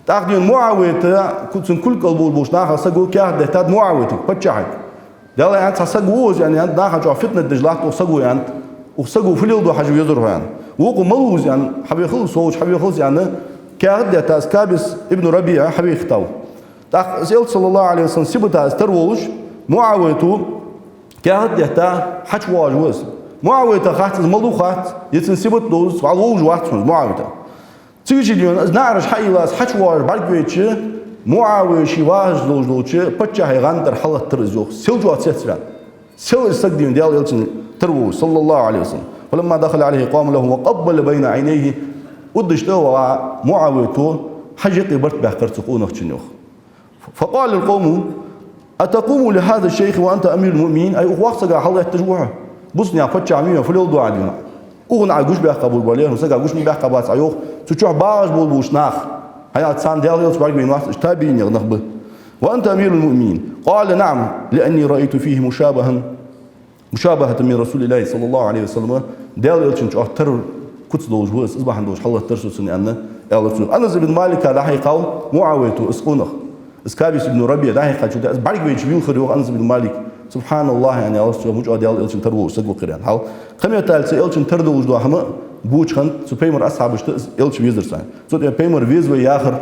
ТӀаккха дийна МуӀавията, ку-, цун кулг кӀал болаш болча нахах саго каьхат деттад МуӀавиятага, паччахьага. Даьла аьннад, цхьа саг ва из, аьнна, аьннад, наха чӀоагӀа фитнат деш латт укх саго, аьннад, укх саго фу леладу хьажа везар хьо, аьнна. Вокхо малув из, аьнна, хьавехал из, совгӀа хьавехал из, аьнна, каьхат деттад из Кабис ибн РабиӀа, хьавехийтав. ТӀаккха из Элча, саллаллахӀу Ӏалайхи ва саллам, сибата из тара волаш, МуӀавията каьхат детта хьачувоагӀаш ва из. МуӀавията хац из малув, хац, е цун сибат довз, вӀалла вовзаш вац хьона из МуӀавията. Цигача дийна из наӀараш хьаийла, из хьачувоагӀаш бӀаргавайча, МуӀавия ше вахаш долаш долча паччахьа гӀан тӀара хьалгӀаттар из, йоах, сел чӀоагӀа цецваьнна. Сел из саг дийна Даьла Элчан тара волаш, саллаллахӀу Ӏалайхи ва саллам. فلما دخل عليه قام له وقبل بين عينيه. Уддаш тӀа а ваха, МуӀавията хьажа юкъе барт баьккхар цу къонахчун, йоах. فقال القوم: أتقوم لهذا الشيخ وأنت أمير المؤمنين؟ Ай, укх воккхача сага хьалгӀетташ ва хьо? Бусалба паччахь ма вий хьо, фу лелаш да хьо дийна? Укханна Ӏа гуш баьккха болаш ба, лерхӀам сага гуш ма баьккха бац Ӏа, йоах, цу чу багӀаш болаш болча наха. ХӀана аьлча царна Даьла Элча бӀаргавайна вац, уж табиӀинех нах ба. وأنت أمير المؤمنين. قال: نعم، لأني رأيت فيه مشابهة مشابهة من رسول الله صلى الله عليه وسلم. Даьла Элчан чӀоагӀа тара куц долаш ва из, из бахьан долаш хьалгӀаттар со цунна, аьнна, аьлар цо. Анас ибн Малика дӀахьийхав МуӀавията, из къонах. Из Кабис ибн РабиӀа дӀахьийхача, из бӀаргавайча вийлхар, йоах, Анас ибн Малик. СубхьаналлахӀ, аьнна, аьлар цо, мича Даьла Элчан тара волаш саг ва-кх ер, аьнна. Хьал, кхыметтел цу Элчан тара долаш дола хӀама боча хана цу пайхамара асхьабашта из Элча везар царна. Цо тӀа пайхамар везавай яхар,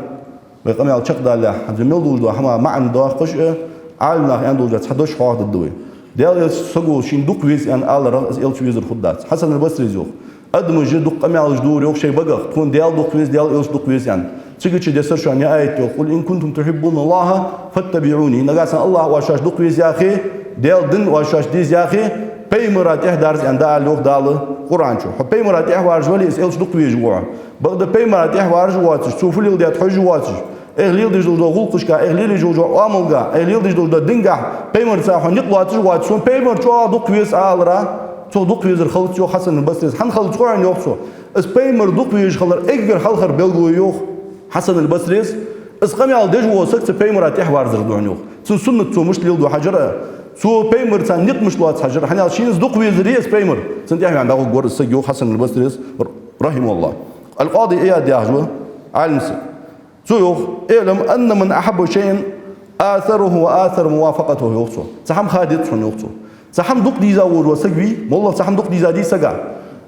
вай къамаьл чакхдалалехь, хӀанз мел долаш дола хӀама маӀан доаккхаш а, Ӏаламнаха аьнна долаш дола цхьа дош хьоахадергда вай. Даьла Элча саго шийна дукха веза аьнна аларах из Элча везар хургдац. Хьасан аль-Басрис йоах: адамаша дукха къамаьлаш дора, йоах, шоай багах, тхона Даьла дукха веза, Даьла Элча дукха веза аьнна. Цигача дессар шоана ер аят, йоах: قل إن كنتم تحبون الله فاتبعوني. Нагахьа санна АллахӀ оаш шоашта дукха веза яхе, Даьла ди оаш шоашта деза яхе, пайхамара тӀехьа дарза аьнна дӀаала, йоах Дала Къуръан чу. Хьо пайхамара тӀехьа варжа вале, из Элча дукха везаш ва хьо. Бакъда пайхамара тӀехьа варжа воацаш, цо фу леладаьд хьожаш воацаш, айхьа леладеш долаш дола гӀулакхашка, айхьа лелаеш йолаш йола Ӏамалга, айхьа леладеш долаш дола динагахьа пайхамарца хьо никъ лоацаш воацаш, сона пайхамар чӀоагӀа дукха веза аларах, цох дукха везар хилац, йоах Хьасан аль-Басрис. ХӀана хилац хой хьона, йоах цо? Из пайхамар дукха везаш хилар эггара хьалхара белгало, йоах Хьасан аль-Басрис, из къамаьл деш вола саг цу пайхамара тӀехьа варзар да хьона, йоах. Цун суннат цо мишта леладу хьажар а, цо пайхамарца никъ мишта лоац хьажар а, хӀана аьлча шийна из дукха везаре из пайхамар, цунна тӀехьа ваьнна дӀагӀоргвар из саг, йоах Хьасан аль-Басрис, р-, рахьимахӀуллахӀ. Аль-Къади Ияд яхаш ва Ӏалам саг. Цо йоах: اعلم أن من أحب شيئا آثره وآثر موافقته, йоах цо. Цхьа хӀама ха деза хьона, йоах цо. Цхьа хӀама дукха деза волаш вола саг вий, моллагӀа цхьа хӀама дукха деза дий сага,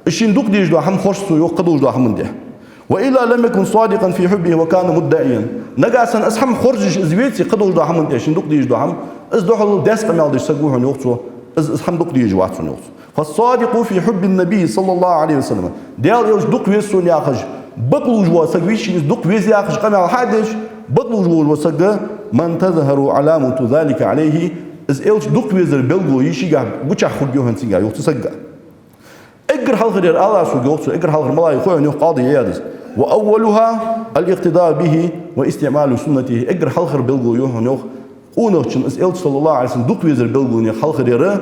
из шийна дукха дезаш дола хӀама хорж цо, йоах, кхыдолаш долча хӀаман тӀа. وإلا لم يكن صادقا في حبه وكان مدعيا. Нагахьа санна из хӀама хоржаш из веце, кхыдолаш долча хӀаман тӀа шийна дукха дезаш дола хӀама, из духьал даьсса къамаьл деш саг ва хьона, йоах цо, из, из хӀама дукха дезаш вац хьона, йоах цо. فالصادق في حب النبي صلى الله عليه وسلم. Даьла Элча дукха веза сона яхаш, бакълувш вола саг вий, шийна из дукха веза яхаш къамаьл хьа а деш, бакълувш волаш вола саг, من تظهر علامة ذلك عليه, из Элча дукха везара белгало шийгахьа гучахь хургья хьона цунга, йоах, цу сага. Эггара хьалхара ер ала аз хьога, йоах цо, эггара хьалхара малагӀа я хой хьона, йоах Къади Ияда. وأولها الاقتداء به واستعمال سنته. Эггара хьалхара белгало я хьона, йоах, къонахчун из Элча, саллаллахӀу Ӏалайхи ва саллам, дукха везара белгалонех хьалхара ер,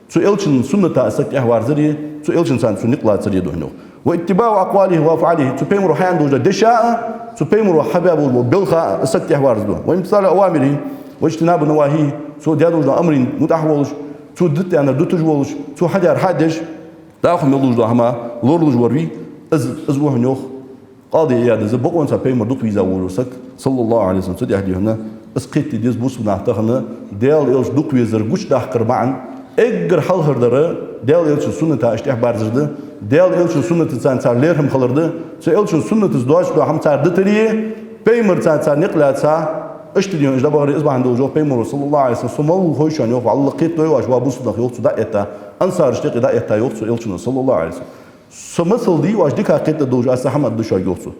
цу Элчан сунната из саг тӀехьа варзаре, цу Элчанца цо никъ лацаре да хьона, йоах. واتباع أقواله وأفعاله. Цу пайхамаро хьааьнна долаш дола дешаш а, цу пайхамаро хьабаь болаш бола белхаш а из саг тӀехьа варзаре да. وامتثال أوامره واجتناب نواهيه. Цо даь долаш долча амарашта мутӀахьа волаш, цо дита аьннар дуташ волаш, цо хьадаьр хьа а деш, дӀахо мел долаш дола хӀама лоралуш вар вий, из, из ва хьона, йоах Къади Ияда, из бокъонца пайхамар дукха веза волаш вола саг, саллаллахӀу Ӏалайхи ва саллам, цу тӀехьа дийхьа, из кхетаде деза бусалба наха тахан, Даьла Элча дукха везар гучадаккхара маӀан эггара хьалхара дар Даьла Элчан суннаташта тӀехьа барзар да, Даьла Элчан суннатаца цар лерхӀам хилар да, цу Элчан суннатаца доацаш дола хӀама цар дитаре, пайхамарца цар никъ лаьца, иштта дийхьа уж дӀабахаре. Из бахьан долаш йоах пайхамаро, саллаллахӀу Ӏалайхи ва саллам, со малув хой шоана, йоах, валлахӀи, кхетадой оаш, ва бусалба нах, йоах цо, дӀа а этта, ансарашта юкъе дӀа а этта, йоах цо Элчано, саллаллахӀу Ӏалайхи ва саллам. Со масал дий оаш, дика кхетадергдолаш, аз цхьа хӀама аргда шуга, йоах цо.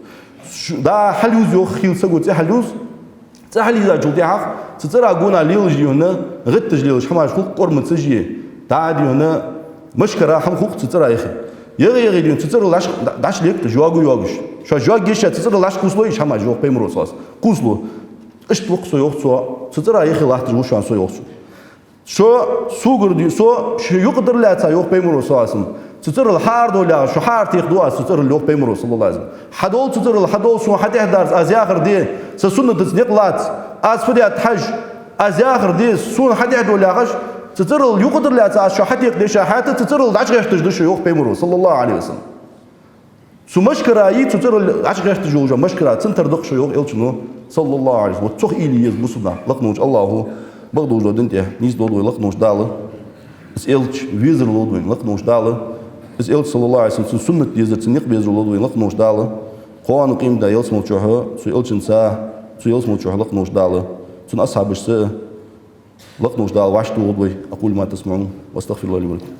Ш-, дӀа хьалъюз, йоах, хийла саго цӀи хьалъюз. ЦӀи хьалъийзачул тӀехьагӀа цу цӀера гонахьа лелаш дийхьа, гӀитташ лелаш хӀамаш хул-кх, кӀормаца а. ДӀа дийхьа машкара хӀама хул-кх цу цӀера яхе. ЯхӀе-яхе дийхьа цу цӀерал дӀаш-, дӀашле-кх тӀа, жог а йогаш. Шоаш жог еш а цу цӀерал дӀакхувсалой уж хӀамаш, йоах пайхамаро, саллаллахӀу Ӏалайхи ва саллам. Кхувсало. Иштта ва-кх со, йоах цо, цу цӀера яхе латташ ва шоана со, йоах цо. Со, согара дийхьа, со шоай юкъе дар лаьца, йоах пайхамаро, саллаллахӀу Ӏалайхи ва саллам, цу цӀерал хьаарадовла яхаш, шо хьааратеха ду аз цу цӀерал, йоах пайхамаро, саллаллахӀу Ӏалайхи ва саллам. Хьадовла цу цӀерал, хьадовла, сона хьатӀехьа дарза, аз яхар де, са суннатаца никъ лаца, аз фу даьд хьажа, аз яхар де, сона хьатӀехьа довла яхаш, цу цӀерал юкъе дар лаьца аз шо хьатекха дешаш хьаьта, цу цӀерал дӀачугӀерташ да шо, йоах пайхамаро, саллаллахӀу Ӏалайхи ва саллам. Цу машкара, цу цӀерал ӀочугӀерташ йолча машкара цун тара да-кх шо, йоах Элчано, саллаллахӀу Ӏалайхи ва саллам. Вот цох уйла е еза бусалба наха, лакха волча АллахӀа бакъдолаш дола дин тӀа нийсдолда вай, лакха волча Дала из Элча везар лолда вайна, лакха волча Дала из Элча, саллаллахӀу Ӏалайхи ва саллам, цун суннат дезар, цун никъ безар лолда вайна, лакха волча Дала кхоана къематдийнахьа ялсмала чухь цу Элчанца, цу ялсмала чухь, лакха волча Дала цун асхьабашца, лакха волча Дала вӀашагӀтохалда вай. أقول ما تسمعون وأستغفر الله لي ولكم.